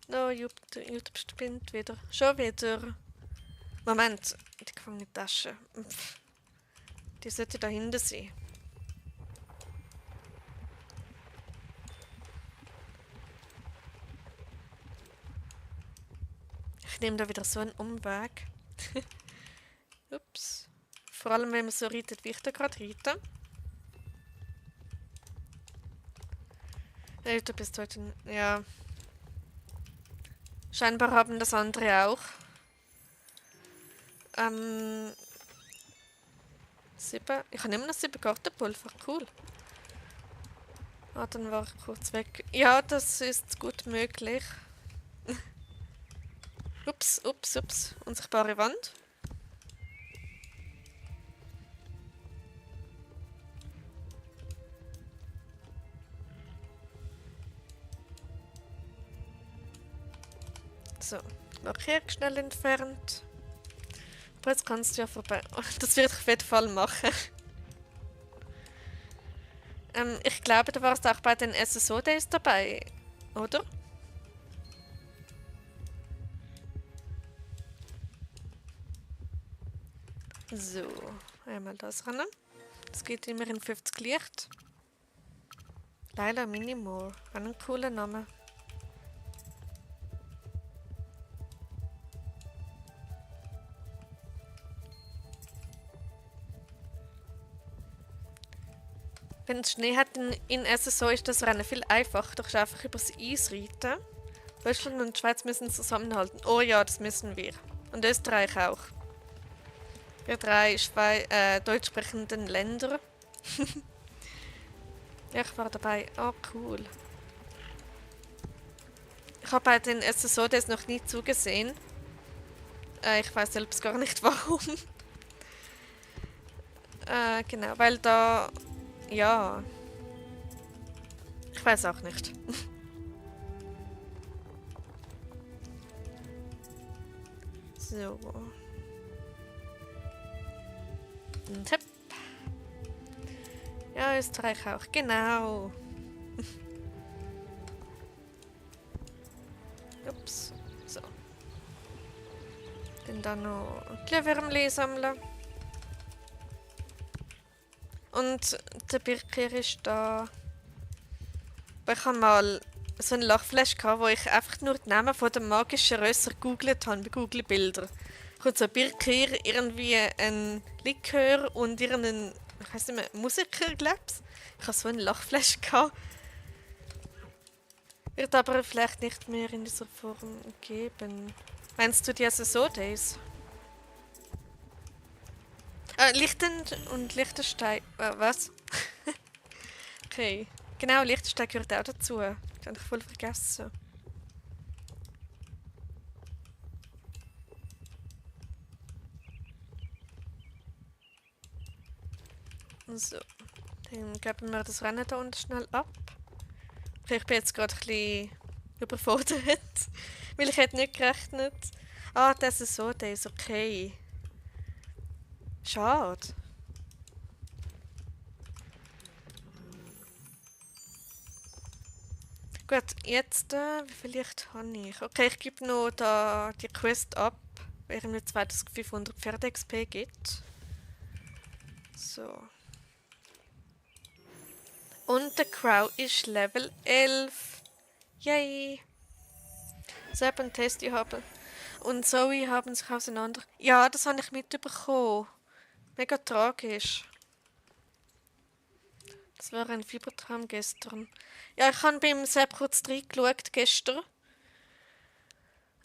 No, YouTube spinnt wieder. Schon wieder. Moment, die gefangene Tasche. Die sollte da hinten sein. Ich nehme da wieder so einen Umweg. Ups. Vor allem, wenn man so reitet, wie ich da gerade reite. Hey, du bist heute... Ja. Scheinbar haben das andere auch. 7. Ich habe immer noch 7 Gartenpulver. Cool. Ah, dann war ich kurz weg. Ja, das ist gut möglich. Ups. Unsichtbare Wand. So, Markierung schnell entfernt. Aber jetzt kannst du ja vorbei. Oh, das werde ich auf jeden Fall machen. Ich glaube, du warst auch bei den SSO-Days dabei, oder? So, einmal das ran. Das geht immer in 50 Licht. Laila Minimore, ein cooler Name. Wenn es Schnee hat in SSO, ist das Rennen viel einfacher. Du kannst einfach übers Eis reiten. Deutschland und die Schweiz müssen zusammenhalten. Oh ja, das müssen wir. Und Österreich auch. Wir drei deutsch sprechenden Länder. Ja, ich war dabei. Oh, cool. Ich habe bei den SSO-Days noch nie zugesehen. Ich weiß selbst gar nicht warum. Genau, weil da... Ja. Ich weiß auch nicht. So. Und hopp. Ja, Österreich auch. Genau. Ups. So. Dann noch Glühwürmli sammeln. Und der Birker ist da. Aber ich habe mal so eine Lachflash gehabt, wo ich einfach nur die Namen von den magischen Rösser gegoogelt habe bei Google-Bilder. Kommt so Birker, irgendwie ein Likör und irgendein, ich weiß nicht mehr, Musiker, glaub's. Ich habe so eine Lachflash gehabt. Wird aber vielleicht nicht mehr in dieser Form geben. Meinst du die SSO-Days? Lichten und Liechtenstein. Was? Okay. Genau, Liechtenstein gehört auch dazu. Das habe ich voll vergessen. So. Dann geben wir das Rennen da unten schnell ab. Okay, ich bin jetzt gerade ein bisschen überfordert. Weil ich hätte nicht gerechnet. Ah, das ist so, der ist okay. Schade. Gut, jetzt, wie viel Licht habe ich? Okay, ich gebe noch da die Quest ab, während mir 2500 Pferde-XP gibt. So. Und der Crow ist Level 11. Yay! Seb und Testy haben. Und Zoe haben sich auseinander. Ja, das habe ich mitbekommen. Mega tragisch. Das war ein Fiebertraum gestern. Ja, ich habe beim Sepp kurz reingeschaut gestern.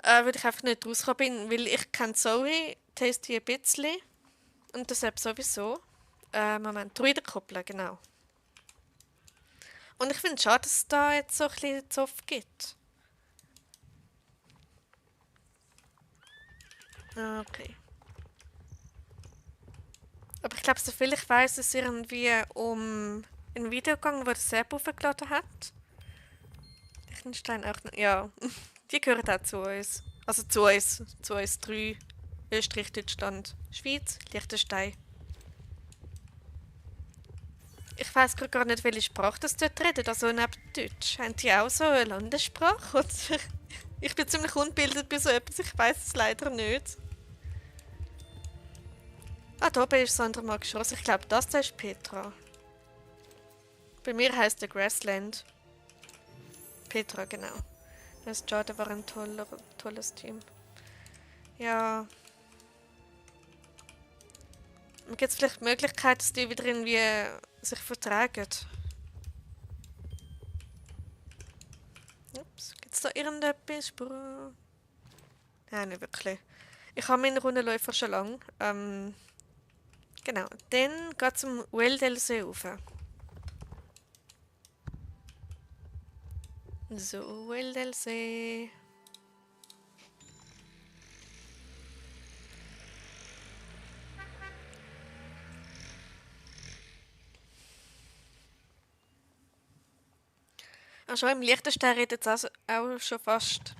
Weil ich einfach nicht rausgekommen bin, weil ich kenne Zoe, Tasty ein bisschen. Und der Sepp sowieso. Moment, Druidenkoppeln, genau. Und ich finde es schade, dass es da jetzt so ein bisschen Zoff gibt. Okay. Aber ich glaube, soviel ich weiß, ist es irgendwie um ein Video gegangen, wo der Sepp hochgeladen hat. Liechtenstein auch noch. Ja, die gehören auch zu uns. Also zu uns. Zu uns drei. Österreich, Deutschland, Schweiz, Liechtenstein. Ich weiß gar nicht, welche Sprache das dort redet. Also neben Deutsch. Haben die auch so eine Landessprache? Oder? Ich bin ziemlich ungebildet bei so etwas. Ich weiß es leider nicht. Ah, da oben ist Sandra mal geschossen. Ich glaube, das ist Petra. Bei mir heißt der Grassland. Petra, genau. Das ist schade, war ein tolles Team. Ja. Gibt es vielleicht die Möglichkeit, dass die wieder irgendwie sich vertragen? Ups, gibt es da irgendetwas? Nein, nicht wirklich. Ich habe meinen Rundenläufer schon lange. Genau, dann geht es zum Weldelsee rauf. So, Weldelsee. Ach schon, im Liechtenstein redet es auch schon fast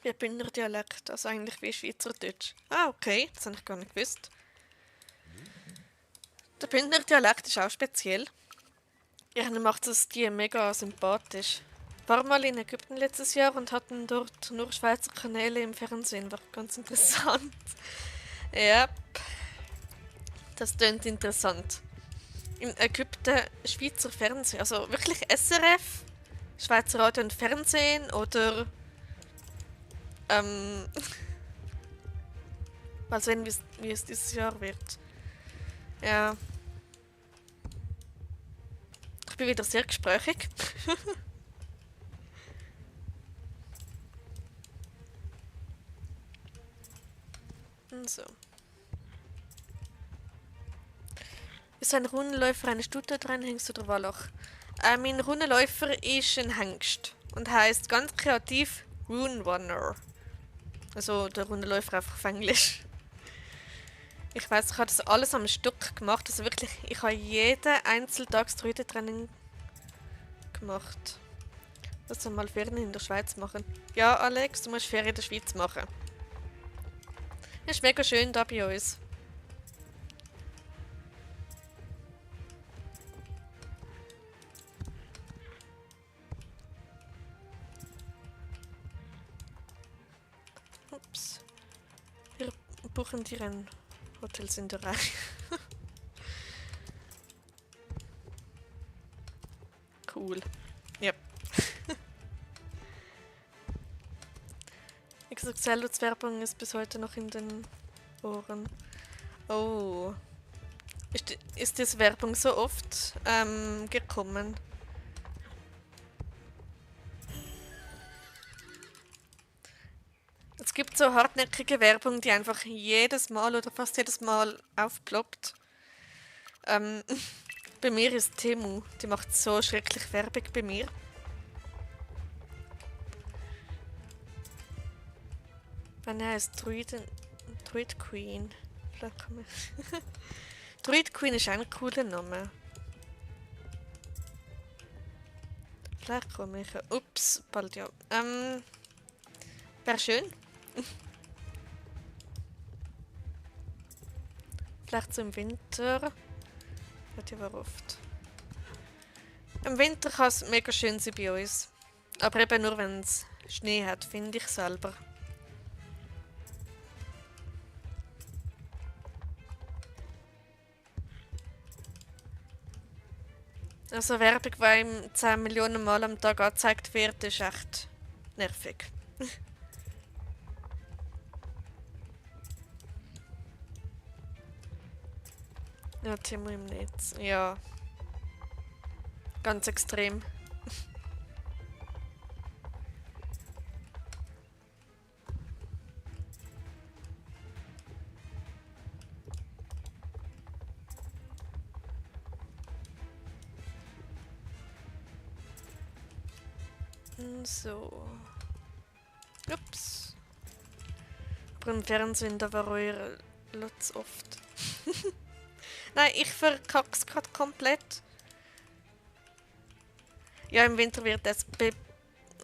Wie Bündner Dialekt, also eigentlich wie Schweizerdeutsch. Ah, okay, das habe ich gar nicht gewusst. Der Bündner Dialekt ist auch speziell. Ja, dann macht es die mega sympathisch. War mal in Ägypten letztes Jahr und hatten dort nur Schweizer Kanäle im Fernsehen. War ganz interessant. Ja, das klingt interessant. In Ägypten Schweizer Fernsehen, also wirklich SRF, Schweizer Radio und Fernsehen oder ähm, mal sehen, wie es dieses Jahr wird. Ja, ich bin wieder sehr gesprächig. So. Ist ein Runenläufer eine Stute dran, Hengst oder Wallach? Mein Runenläufer ist ein Hengst und heißt ganz kreativ Rune Runner. Also der Runenläufer einfach auf Englisch. Ich weiß, ich habe das alles am Stück gemacht. Also wirklich, ich habe jeden Einzeltags-Druidentraining gemacht. Lass uns mal Ferien in der Schweiz machen. Ja, Alex, du musst Ferien in der Schweiz machen. Es ist mega schön da bei uns. Ups. Wir buchen dir ein Hotel in der Reihe. Cool. Ja. XXL-Werbung ist bis heute noch in den Ohren. Oh. Ist diese Werbung so oft gekommen? Es gibt so hartnäckige Werbung, die einfach jedes Mal oder fast jedes Mal aufploppt. Bei mir ist Temu. Die macht so schrecklich Werbung bei mir. Meine heißt Druid Queen. Vielleicht kann man Druid Queen ist ein cooler Name. Vielleicht komme ich. Ups, bald ja. Wäre schön. Vielleicht so im Winter. Hat ja war oft. Im Winter kann es mega schön sein bei uns. Aber eben nur wenn es Schnee hat, finde ich selber. Also Werbung, die ihm 10 Millionen Mal am Tag angezeigt wird, ist echt nervig. Ja, Timo im Netz. Ja. Ganz extrem. So. Ups. Aber im Fernsehen, da war euer Lutz oft. Nein, ich verkack's gerade komplett. Ja, im Winter wird es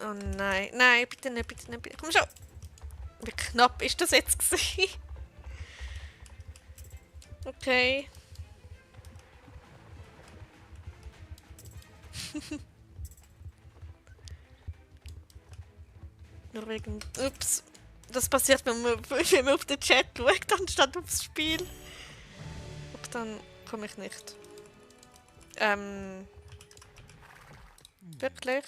oh nein. Nein, bitte nicht, bitte nicht. Komm schon. Wie knapp ist das jetzt gewesen? Okay. Nur wegen... Ups. Das passiert, wenn man auf den Chat schaut, anstatt aufs Spiel. Aber dann komme ich nicht. Wirklich?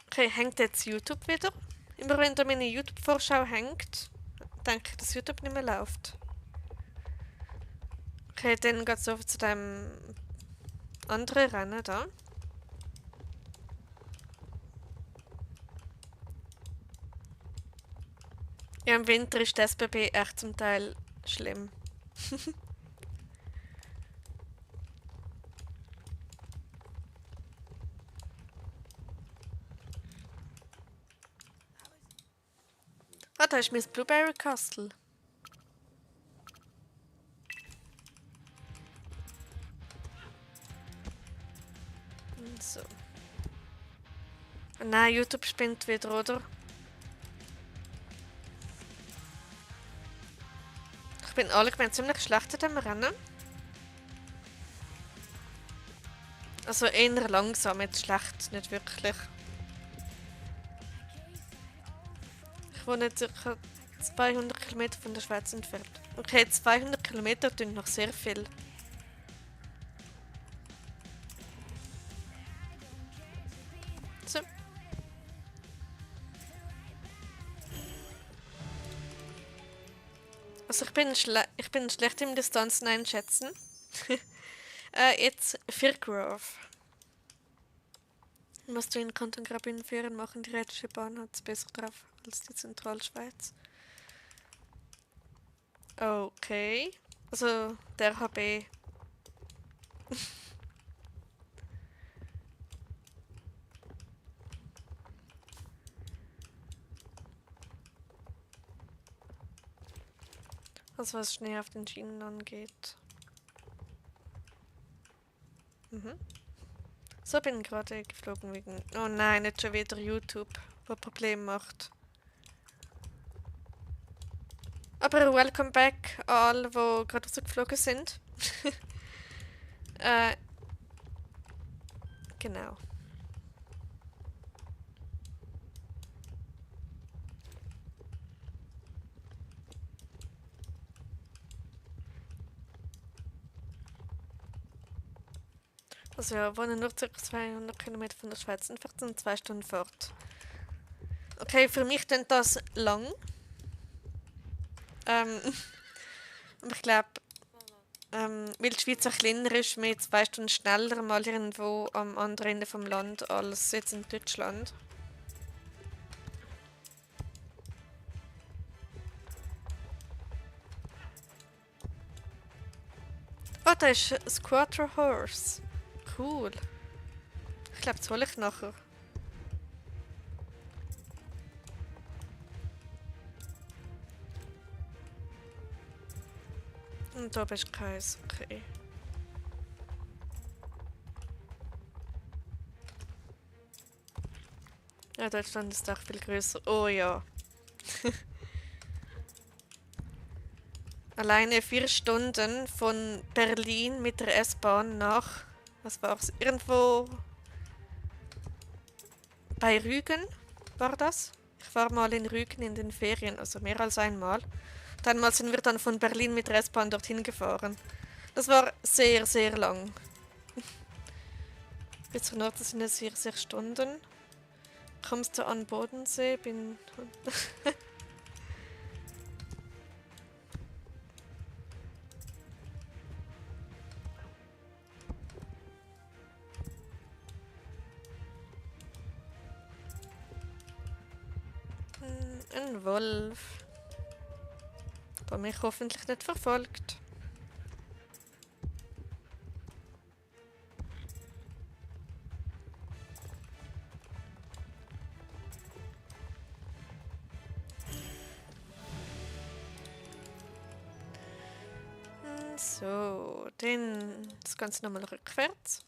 Okay, hängt jetzt YouTube wieder? Immer wenn da meine YouTube-Vorschau hängt, denke ich, dass YouTube nicht mehr läuft. Okay, dann geht es over zu dem anderen Rennen da. Ja, im Winter ist das SBB echt zum Teil schlimm. Ah, da ist mein Blueberry Castle. nein, YouTube spinnt wieder, oder? Ich bin allgemein ziemlich schlecht in dem Rennen. Also eher langsam, jetzt schlecht, nicht wirklich. Ich wohne ca. 200 Kilometer von der Schweiz entfernt. Okay, 200 Kilometer tun noch sehr viel. So. Also ich bin schlecht im Distanzen einschätzen. Jetzt Firgrove. Was du in Kanton Graubünden führen, machen die Rätische Bahn hat es besser drauf als die Zentralschweiz. Okay. Also der HB. Also was Schnee auf den Schienen angeht. Mhm. So bin gerade geflogen wegen... Oh nein, nicht schon wieder YouTube, wo Probleme macht. Aber welcome back an alle, die gerade rausgeflogen sind. Genau. Also ja, wohnen nur ca. 200 Kilometer von der Schweiz entfernt und 2 Stunden Fahrt. Okay, für mich klingt das lang. Aber ich glaube, weil die Schweiz auch kleiner ist, wir 2 Stunden schneller mal irgendwo am anderen Ende vom Land als jetzt in Deutschland. Oh, da ist ein Quarter Horse. Cool. Ich glaube, das hole ich nachher. Und da bist keins, okay. Ja, Deutschland ist auch viel größer. Oh ja. Alleine 4 Stunden von Berlin mit der S-Bahn nach, was war's? Irgendwo bei Rügen war das. Ich war mal in Rügen in den Ferien, also mehr als einmal. Einmal sind wir dann von Berlin mit der S-Bahn dorthin gefahren. Das war sehr, sehr lang. Bis zur Nord sind es 4 Stunden. Kommst du an Bodensee, bin... Ein Wolf. Der mich hoffentlich nicht verfolgt. So, das Ganze nochmal rückwärts.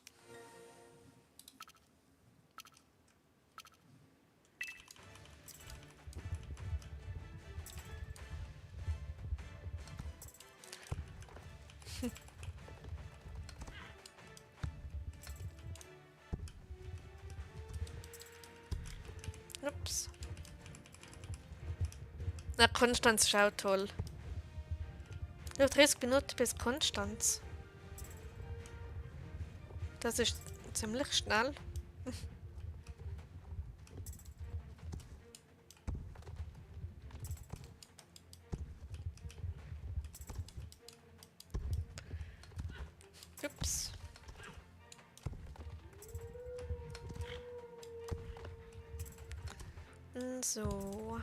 Ups. Na, Konstanz ist auch toll. Nur 30 Minuten bis Konstanz. Das ist ziemlich schnell. Ups. So.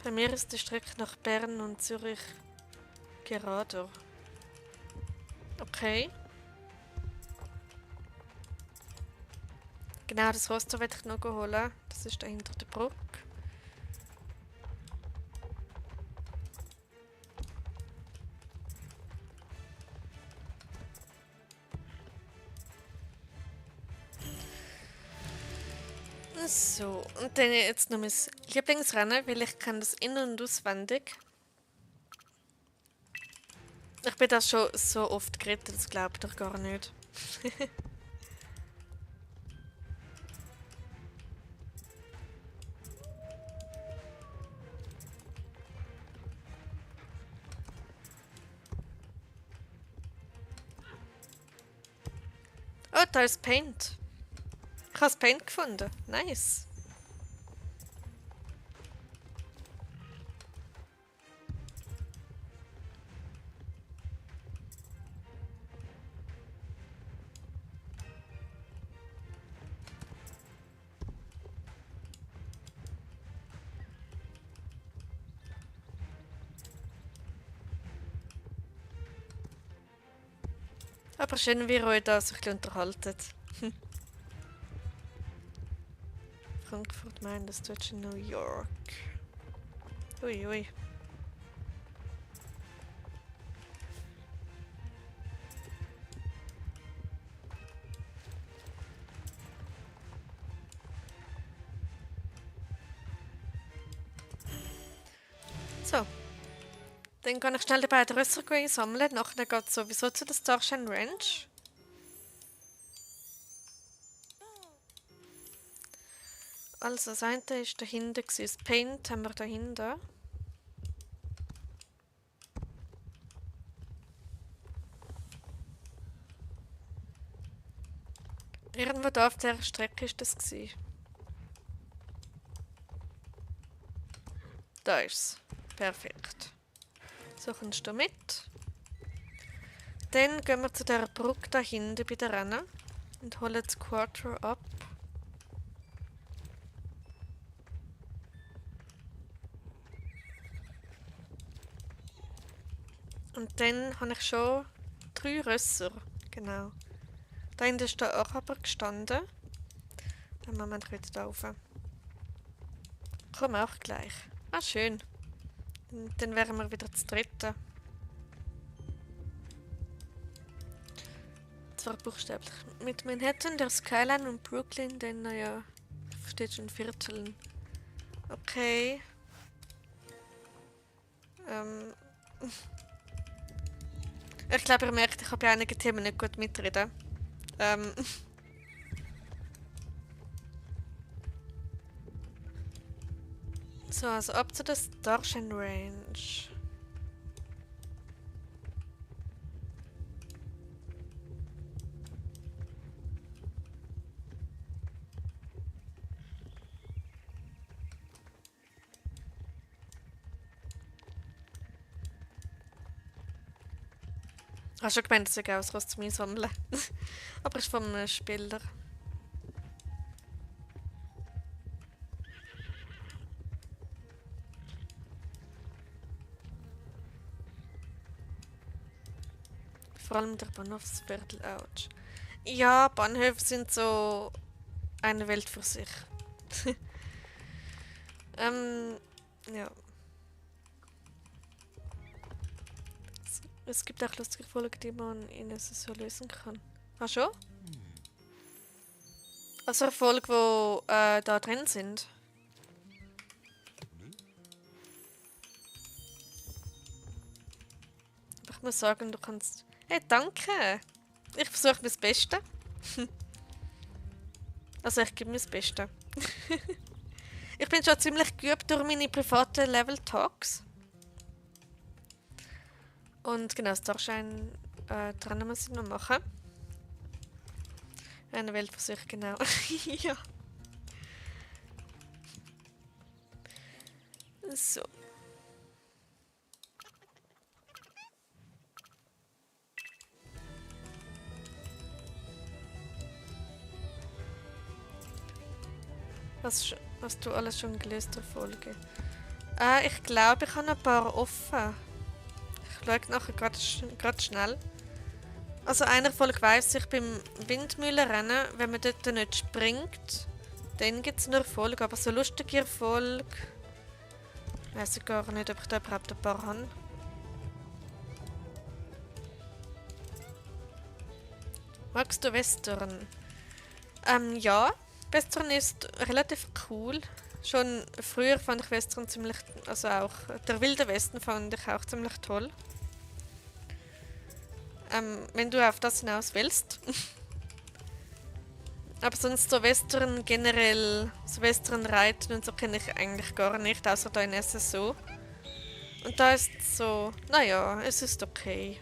Bei mir ist die Strecke nach Bern und Zürich Gerader. Okay. Genau, das Roster werde ich noch holen. Das ist da hinter der Brücke. So, und dann jetzt noch mein Lieblingsrennen, weil ich kann das in- und auswendig. Ich bin das schon so oft geritten, das glaubt ihr gar nicht. Oh, da ist Paint. Ich habe das Paint gefunden. Nice. Aber schön, wie ihr euch da so ein bisschen unterhaltet. Frankfurt, Main, das deutsche New York. Ui, ui. So. Dann kann ich schnell die beiden Rösser sammeln. Nachher geht es sowieso zu der Starshine Ranch. Also, das eine war dahinter. Das Paint haben wir dahinter. Irgendwo da auf dieser Strecke war das. Da ist es. Perfekt. So kommst du mit. Dann gehen wir zu dieser Brücke da hinten bei der Rennen und holen das Quarter ab. Und dann habe ich schon 3 Rösser. Genau. Da hinten ist der Araber gestanden. Dann machen wir wieder da rauf. Kommen auch gleich. Ah, schön. Und dann wären wir wieder zu dritten. Zwar buchstäblich. Mit Manhattan, der Skyline und Brooklyn, dann, naja, steht schon Vierteln. Okay. Ich glaube, ihr merkt, ich habe bei einigen Themen nicht gut mitreden. So, also ab zu der Starshine Range. Hast du schon gemeint, dass ich auch was zu mir sammeln? Aber es ist vom Spieler. Vor allem der Bahnhofsviertel, ouch. Ja, Bahnhöfe sind so eine Welt für sich. Ja. Es gibt auch lustige Folgen, die man in so lösen kann. Ah, schon? Also eine Folge, wo da drin sind. Aber ich muss sagen, du kannst... Hey, danke! Ich versuche mein Bestes. Also ich gebe mir das Beste. Ich bin schon ziemlich geübt durch meine privaten Level-Talks. Und genau, Starshine dran muss ich noch machen. Eine Welt für sich, genau. Ja. So. Hast du alles schon gelöst, der Folge? Ich glaube, ich habe ein paar offen. Ich schaue nachher gerade schnell. Also einer Folge weiss ich, beim Windmühlenrennen, wenn man dort nicht springt, dann gibt es nur Erfolg. Aber so lustige Erfolg... Weiss ich gar nicht, ob ich da überhaupt ein paar habe. Magst du Western? Ja. Western ist relativ cool. Schon früher fand ich Western ziemlich... Also auch der Wilde Westen fand ich auch ziemlich toll. Wenn du auf das hinaus willst. Aber sonst so Western generell, so Western reiten und so kenne ich eigentlich gar nicht, außer da in SSO. Und da ist so, naja, es ist okay.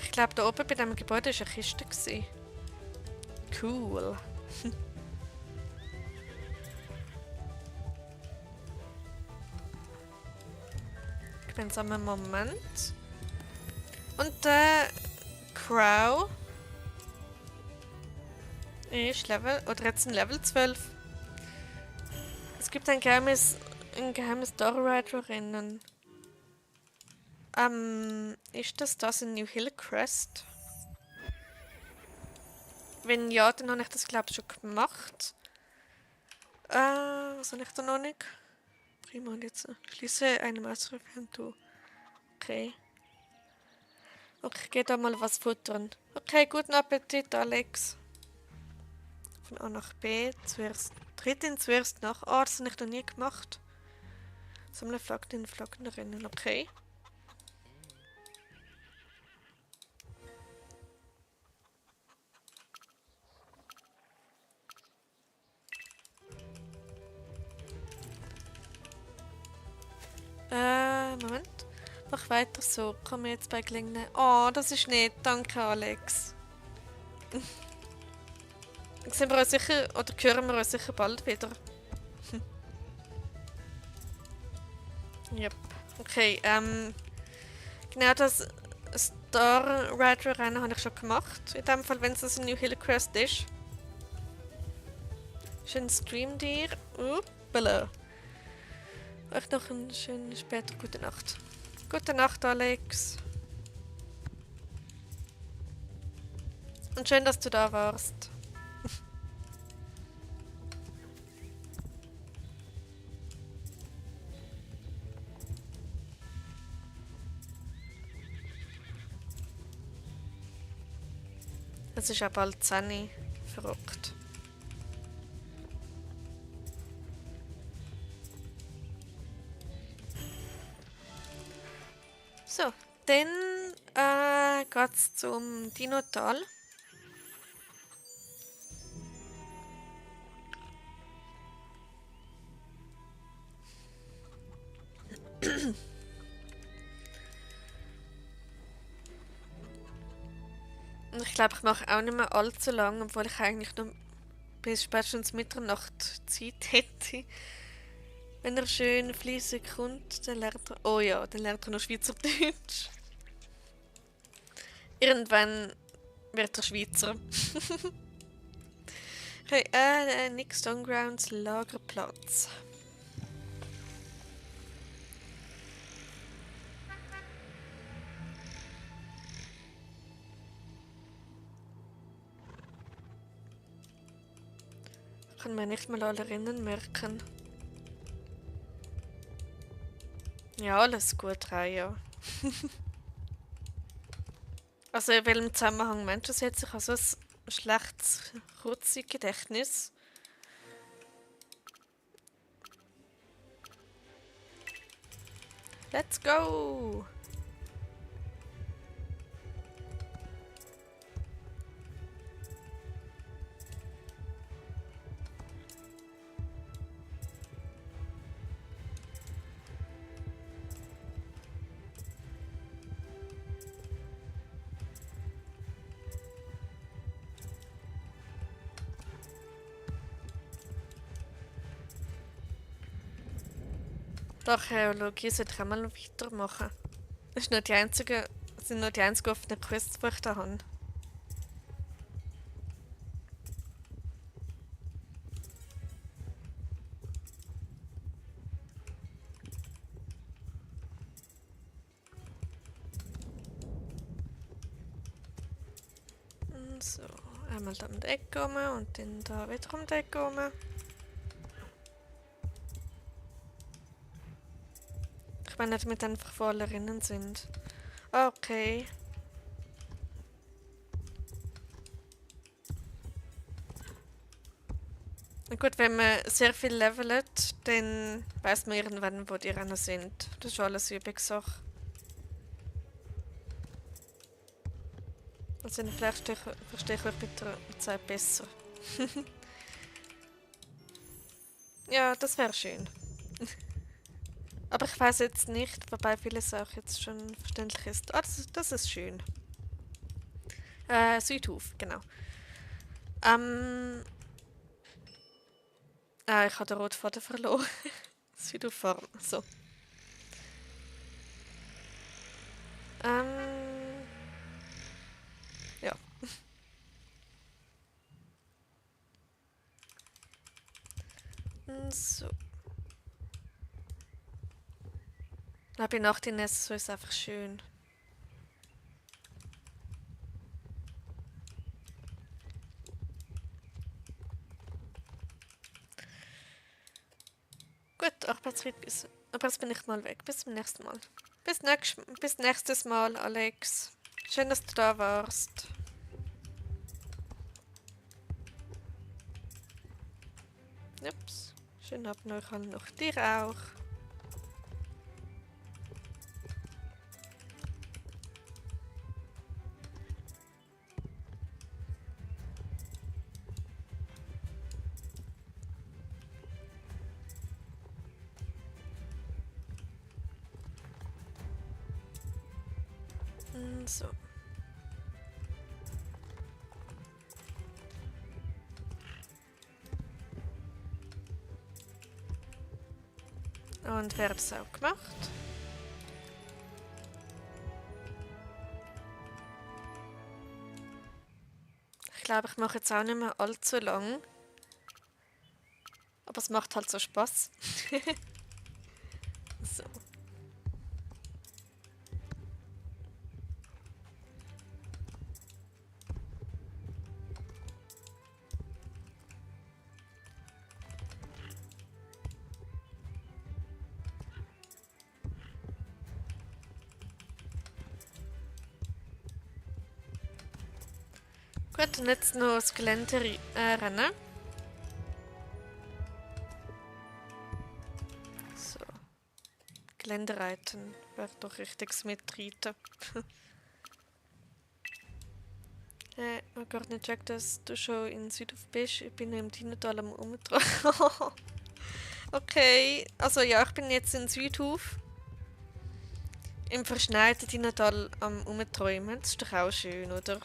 Ich glaube, da oben bei diesem Gebäude war eine Kiste gewesen. Cool. Gemeinsamen Moment. Und der Crow ist Level, oder jetzt ein Level 12. Es gibt ein geheimes Dorrider-Rennen. Ist das in New Hillcrest? Wenn ja, dann habe ich das glaube ich schon gemacht. Was habe ich da noch nicht? Prima, und jetzt schließe eine Master-Event. Okay. Okay, ich gehe da mal was futtern. Okay, guten Appetit, Alex. Von A nach B. Zuerst nach A. Das habe ich noch nie gemacht. Sammle Flaggen in Flaggenrennen. Okay. Moment. Mach weiter so. Kann mir jetzt bei gelingen. Oh, das ist nett. Danke, Alex. Sehen wir uns sicher, oder hören wir uns sicher bald wieder. Yep. Okay, genau das Star Rider Rennen habe ich schon gemacht. In dem Fall, wenn es das in New Hillcrest ist. Schönen Stream dir. Uppala. Euch noch einen schönen später gute Nacht. Gute Nacht, Alex. Und schön, dass du da warst. Es ist auch bald 10 Uhr. Verrückt. So, dann geht's zum Dinotal. Und ich glaube, ich mache auch nicht mehr allzu lang, obwohl ich eigentlich noch bis spätestens Mitternacht Zeit hätte. Wenn er schön fließig kommt, dann lernt er... Oh ja, dann lernt er noch Schweizerdeutsch. Irgendwann wird er Schweizer. Okay, Nick Stonegrounds Lagerplatz. Ich kann mir nicht mal alle Rennen merken. Ja, alles gut, Raya. Also in welchem Zusammenhang meinst du das jetzt? Ich habe so ein schlechtes Kurzzeitgedächtnis. Let's go! Die Archäologie sollte ich auch mal weitermachen. Das ist nur die einzige, sind nur die einzigen offenen Quests, die ich da habe. So, einmal da um die Ecke rum und dann da wieder um die Ecke rum. Ich meine, damit einfach voll erinnern sind. Okay. Na gut, wenn man sehr viel levelt, dann weiss man irgendwann, wo die Rennen sind. Das ist alles Übungssache. Also vielleicht verstehe ich euch mit der Zeit besser. Ja, das wäre schön. Aber ich weiß jetzt nicht, wobei vieles auch jetzt schon verständlich ist. Ah, das ist schön. Südhof, genau. Ich habe den roten Faden verloren. Südhof Farm, so. Ja. So. Bei Nacht in Esso ist einfach schön. Gut, aber jetzt bin ich mal weg. Bis zum nächsten Mal. Bis nächstes Mal, Alex. Schön, dass du da warst. Ups. Schönen Abend euch allen noch. Dir auch. So. Und wer hat es auch gemacht? Ich glaube, ich mache jetzt auch nicht mehr allzu lang. Aber es macht halt so Spaß. So. Gut, und jetzt noch das Gelände rennen. So. Gelände reiten. Wäre doch richtiges Mitreiten. Ich habe gar nicht gecheckt, dass du schon in Südhof bist. Ich bin im Dinetal am Umtragen. Okay, also ja, ich bin jetzt in Südhof. Im verschneiten Dinetal am Umträumen. Das ist doch auch schön, oder?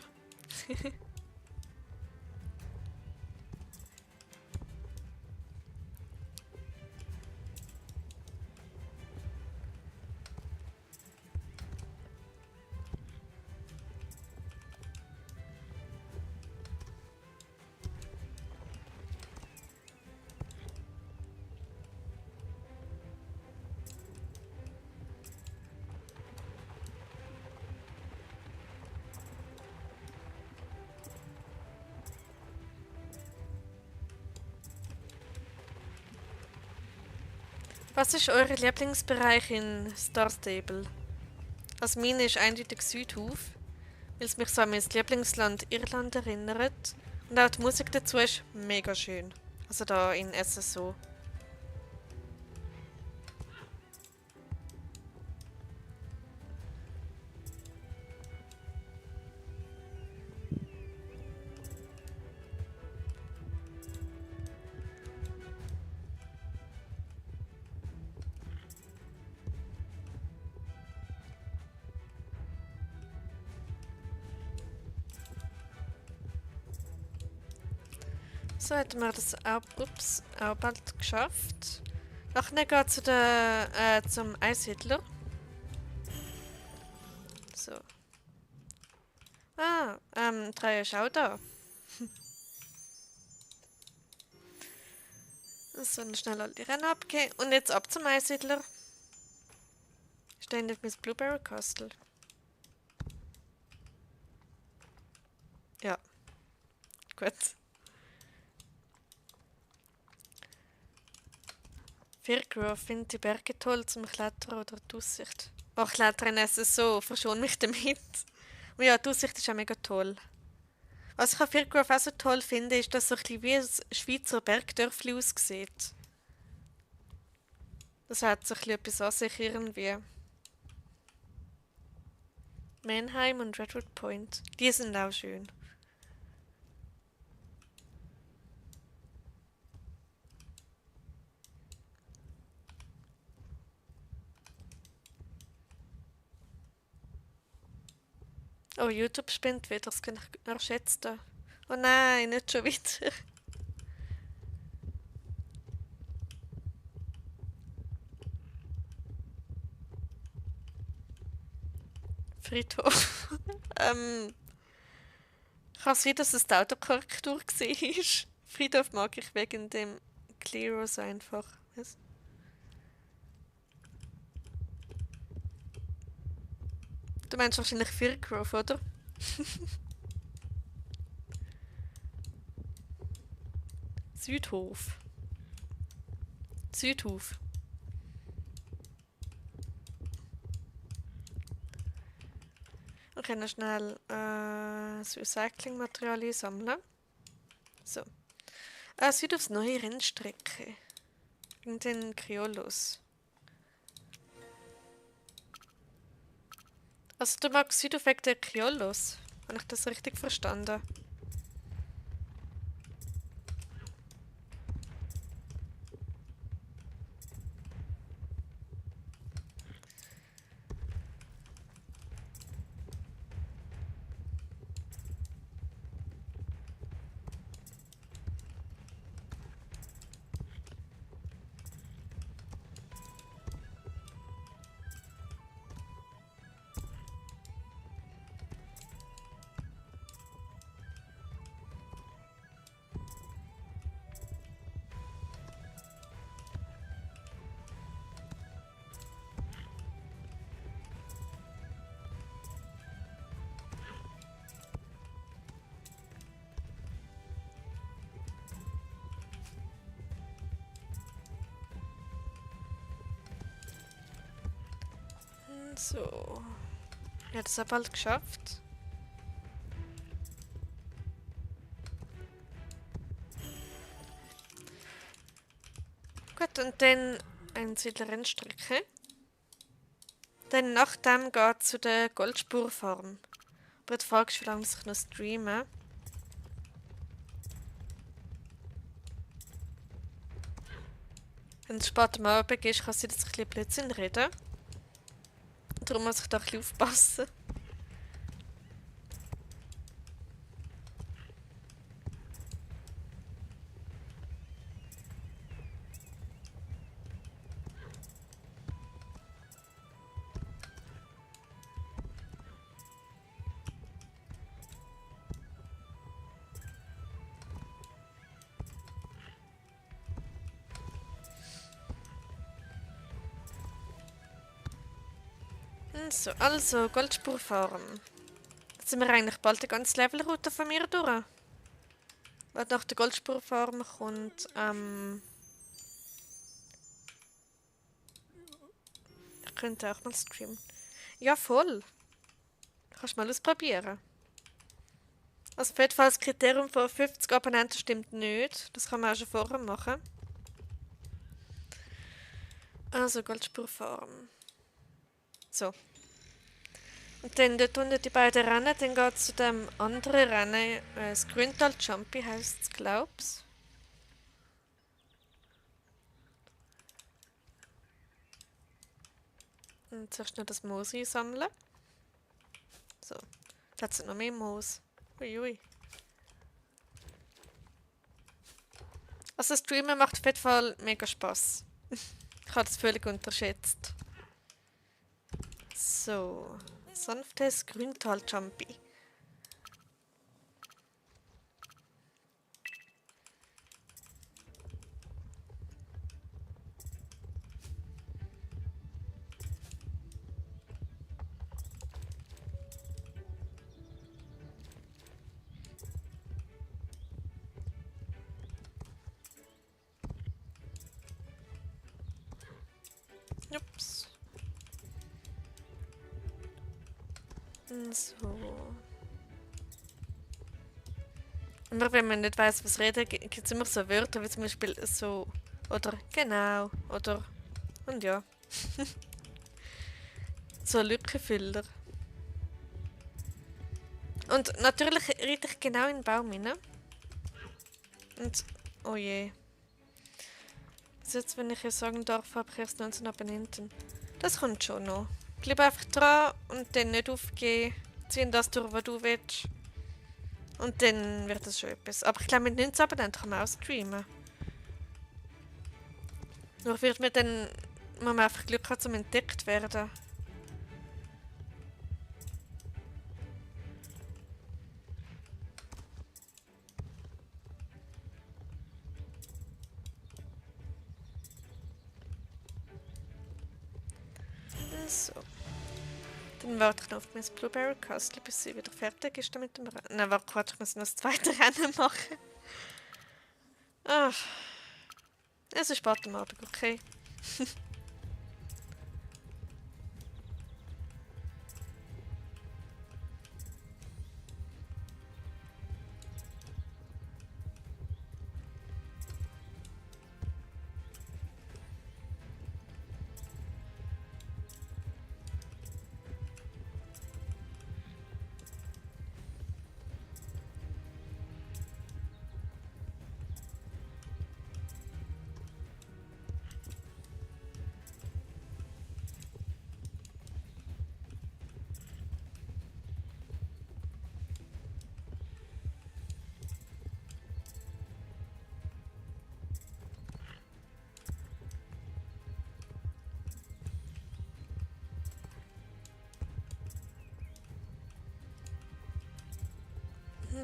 Was ist euer Lieblingsbereich in Star Stable? Also meine ist eindeutig Südhof, weil es mich so an mein Lieblingsland Irland erinnert. Und auch die Musik dazu ist mega schön. Also da in SSO. So hätten wir das auch bald geschafft. Nachher geht es zum Einsiedler. So. Drei ist auch da. So, dann schnell alle die Rennen abgehen. Und jetzt ab zum Einsiedler. Stehen mein Blueberry Castle. Ja, Gut. Firgrove findet die Berge toll zum Klettern oder die Aussicht. Oh, Klettern ist es so, verschon mich damit. Und ja, die Aussicht ist auch mega toll. Was ich an Firgrove auch so toll finde, ist, dass es so ein bisschen wie ein Schweizer Bergdörfli aussieht. Das hat so ein bisschen etwas an sich irgendwie. Mannheim und Redwood Point, die sind auch schön. Oh, YouTube spinnt wieder, das kann ich erschätzen. Oh nein, nicht schon wieder. Friedhof. Kann sein, dass es die Autokorrektur war. Friedhof mag ich wegen dem Clearos einfach. Was? Du meinst wahrscheinlich Firgrove, oder? Südhof. Südhof. Wir können schnell das Recyclingmaterial sammeln. So. Südhofs neue Rennstrecke. In den Kriolos. Also du magst Südhof wegen der Kriolos. Habe ich das richtig verstanden? So. Ja, das habe ich bald geschafft. Gut, und dann eine Rennstrecke. Dann nach dem geht es zu der Goldspurfarm. Aber die Frage ist, wie lange ich noch streamen. Wenn es spät am Abend ist, kann sie das ein bisschen Blödsinn reden. Darum muss ich da ein bisschen aufpassen. So, also, Goldspurfarm. Jetzt sind wir eigentlich bald die ganze Levelroute von mir durch. Weil nach der Goldspurfarm kommt, ich könnte auch mal streamen. Ja, voll. Kannst du mal ausprobieren. Also auf jeden Fall das Kriterium von 50 Abonnenten stimmt nicht. Das kann man auch schon vorher machen. Also, Goldspurfarm. So. Und dann dort unten die beiden Rennen, dann geht es zu dem anderen Rennen. Das Grüntal Jumpy heisst es, glaub's. Und zuerst noch das Moos einsammeln. So. Jetzt hat noch mehr Moos. Uiui. Also Streamen macht auf jeden Fall mega Spaß. Ich habe das völlig unterschätzt. So. Sanftes Grüntal Jumpy. Ups. So. Immer wenn man nicht weiß, was reden, gibt es immer so Wörter wie zum Beispiel so oder genau oder und ja. So Lückenfüller. Und natürlich reite ich genau in den Baum rein. Und oh je. Also jetzt, wenn ich ja sagen darf, habe ich erst 19 Abonnenten. Das kommt schon noch. Bleib einfach dran und dann nicht aufgeben. Ziehen das durch, was du willst. Und dann wird das schon etwas. Aber ich glaube, mit 19 Abonnenten kann man auch streamen. Nur wird mir dann, muss man einfach Glück haben, zum entdeckt werden. So. Dann warte ich noch auf mein Blueberry Castle, bis sie wieder fertig ist mit dem Rennen. Nein, warte, Quatsch, ich muss noch das zweite Rennen machen. Ach. Es ist spät am Abend, okay.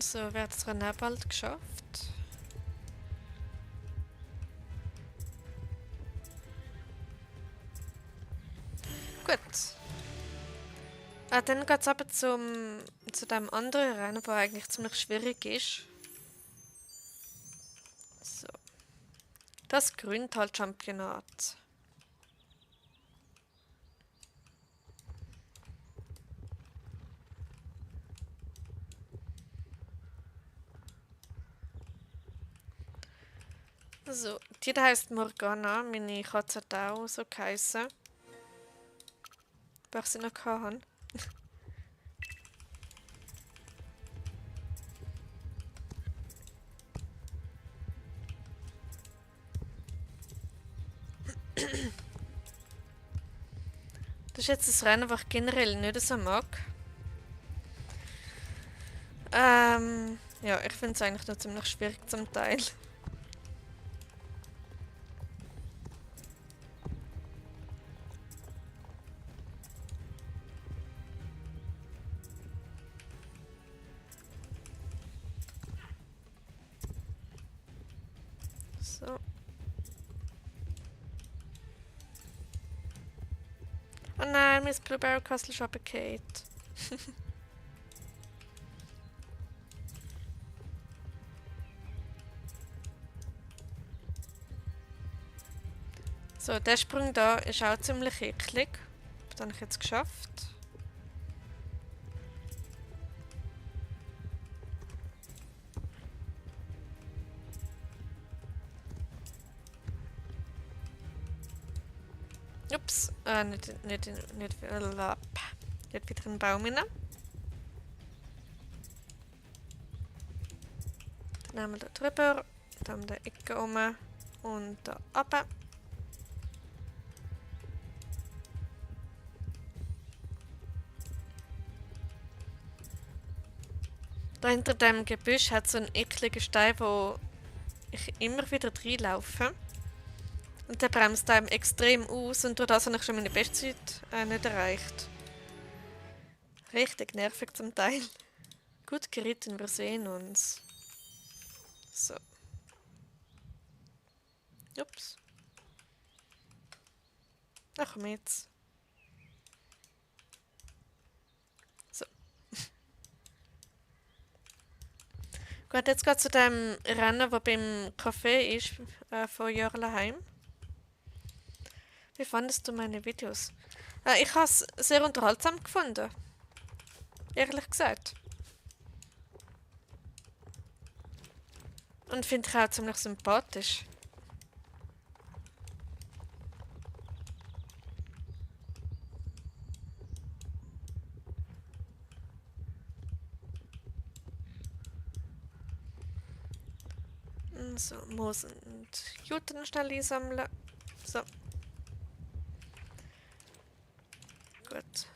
So, wird das Rennen auch bald geschafft. Gut. Dann geht es aber zu dem anderen Rennen, das eigentlich ziemlich schwierig ist. So. Das Grüntal-Championat. So, die da heisst Morgana, meine Katze hat auch so geheissen. Weil ich sie noch hatte. Das ist jetzt ein Rennen, das ich generell nicht so mag. Ja, ich finde es eigentlich noch ziemlich schwierig zum Teil. So. Oh nein, mein Blueberry Castle ist runtergefallen. So, der Sprung da ist auch ziemlich eklig. Das habe ich jetzt geschafft. Ups, nicht wieder in den Baum rein. Dann nehmen wir da drüber, dann die Ecke um und da runter. Da hinter dem Gebüsch hat es so einen ekligen Stein, wo ich immer wieder reinlaufe. Und der bremst einem extrem aus und durch das habe ich schon meine Bestzeit nicht erreicht. Richtig nervig zum Teil. Gut geritten, wir sehen uns. So. Ups. Ach, komm jetzt. So. Gut, jetzt geht es zu dem Rennen, das beim Café ist, von Jörleheim. Wie fandest du meine Videos? Ich habe es sehr unterhaltsam gefunden. Ehrlich gesagt. Und finde ich auch ziemlich sympathisch. So, Moos und Juten schnell einsammeln. So. Gut.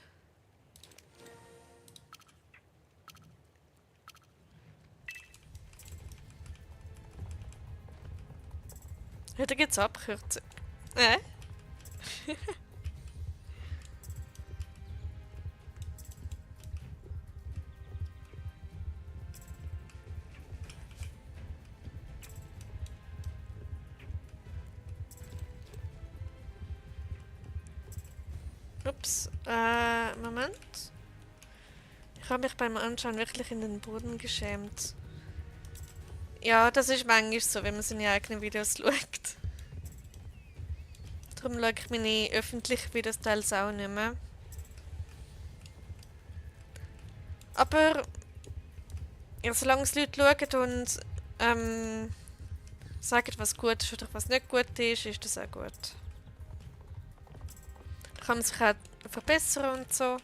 Heute gibt's Abkürzung. Ups. Moment. Ich habe mich beim Anschauen wirklich in den Boden geschämt. Ja, das ist manchmal so, wenn man seine eigenen Videos schaut. Darum schaue ich meine öffentlichen Videos teils auch nicht mehr. Aber ja, solange es Leute schauen und sagen, was gut ist oder was nicht gut ist, ist das auch gut. Da kann man sich auch verbessern und so.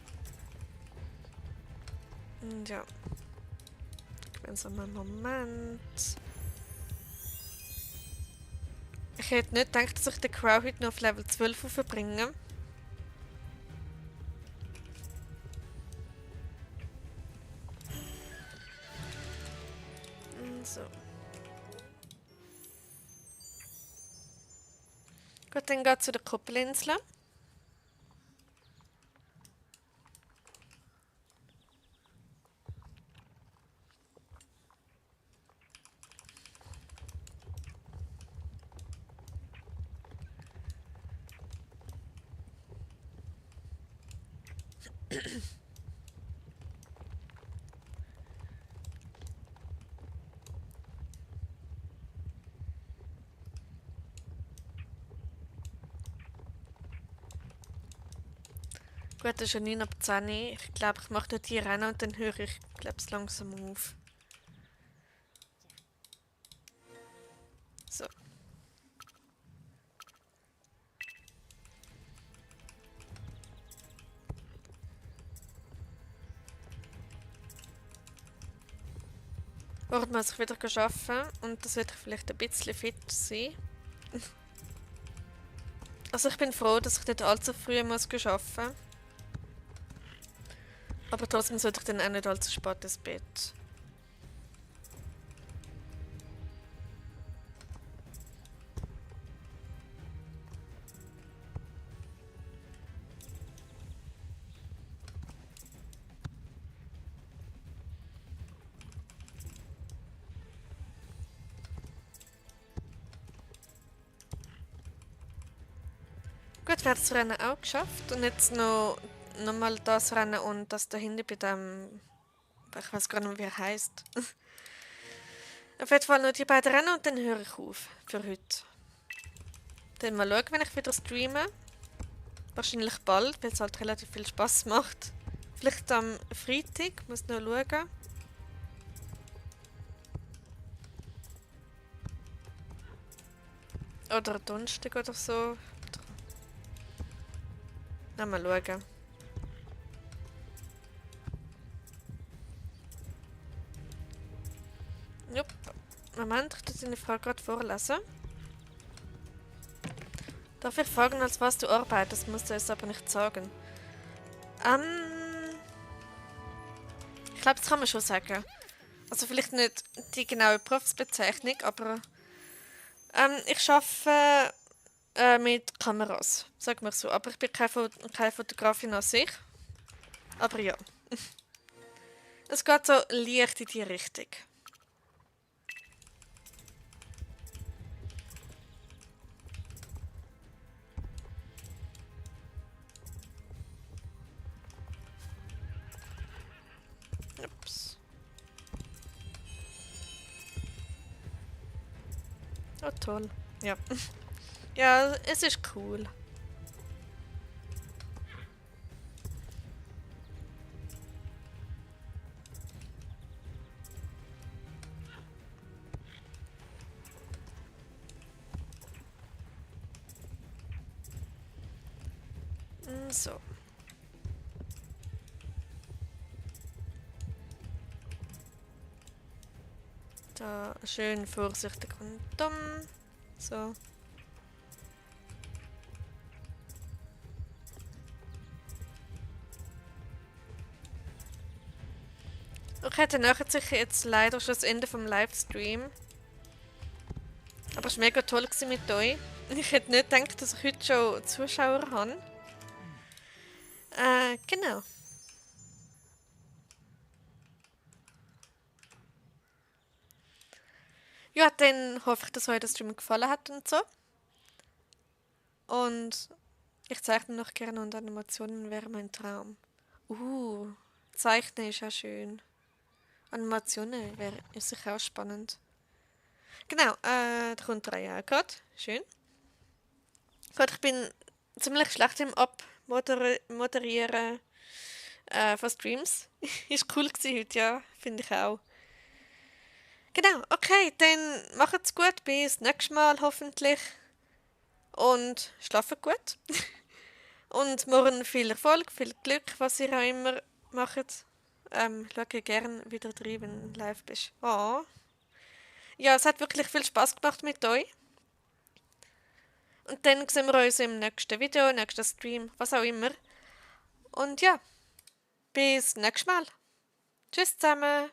Und ja. Ich bin so einen Moment. Ich hätte nicht gedacht, dass ich den Crow heute noch auf Level 12 aufbringe. So. Gut, dann geht es zu der Kuppelinsel. Gut, das ist ja 9 ab 10. Ich glaube, ich mache dort hier rein und dann höre ich, glaube ich, langsam auf. So. Morgen muss ich wieder arbeiten und das wird vielleicht ein bisschen fit sein. Also ich bin froh, dass ich nicht allzu früh muss arbeiten muss. Aber trotzdem sollte ich dann auch nicht allzu spät ins Bett. Gut, wir haben das Rennen auch geschafft und jetzt noch mal das Rennen und das dahinter bei dem, ich weiß gar nicht mehr, wie er heisst. Auf jeden Fall noch die beiden Rennen und dann höre ich auf für heute. Dann mal schauen, wenn ich wieder streame. Wahrscheinlich bald, weil es halt relativ viel Spaß macht. Vielleicht am Freitag, muss noch schauen. Oder Donnerstag oder so. Na, mal schauen. Jupp. Moment, ich tue deine Frage gerade vorlesen. Darf ich fragen, als was du arbeitest? Musst du es aber nicht sagen. Ich glaube, das kann man schon sagen. Also vielleicht nicht die genaue Berufsbezeichnung, aber ich arbeite mit Kameras, sagen wir so. Aber ich bin keine Fotografin an sich. Aber ja. Es geht so leicht in die Richtung. Ups. Oh toll. Ja. Ja, es ist cool. So. Da schön vorsichtig und dumm. So. Okay, dann nähert sich jetzt leider schon das Ende vom Livestream. Aber es war mega toll mit euch. Ich hätte nicht gedacht, dass ich heute schon Zuschauer habe. Genau. Ja, dann hoffe ich, dass euch das Stream gefallen hat und so. Und ich zeichne noch gerne und Animationen wäre mein Traum. Zeichnen ist ja schön. Animationen ist sicher auch spannend. Genau, da kommt der ja gerade. Schön. Gut, ich bin ziemlich schlecht im Abmoderieren von Streams. Ist cool gewesen heute, ja. Finde ich auch. Genau, okay, dann macht's gut. Bis nächstes Mal hoffentlich. Und schlaft gut. Und morgen viel Erfolg, viel Glück, was ihr auch immer macht. Schau gerne wieder rein, wenn du live bist. Oh. Ja, es hat wirklich viel Spaß gemacht mit euch. Und dann sehen wir uns im nächsten Video, nächsten Stream, was auch immer. Und ja, bis nächstes Mal. Tschüss zusammen.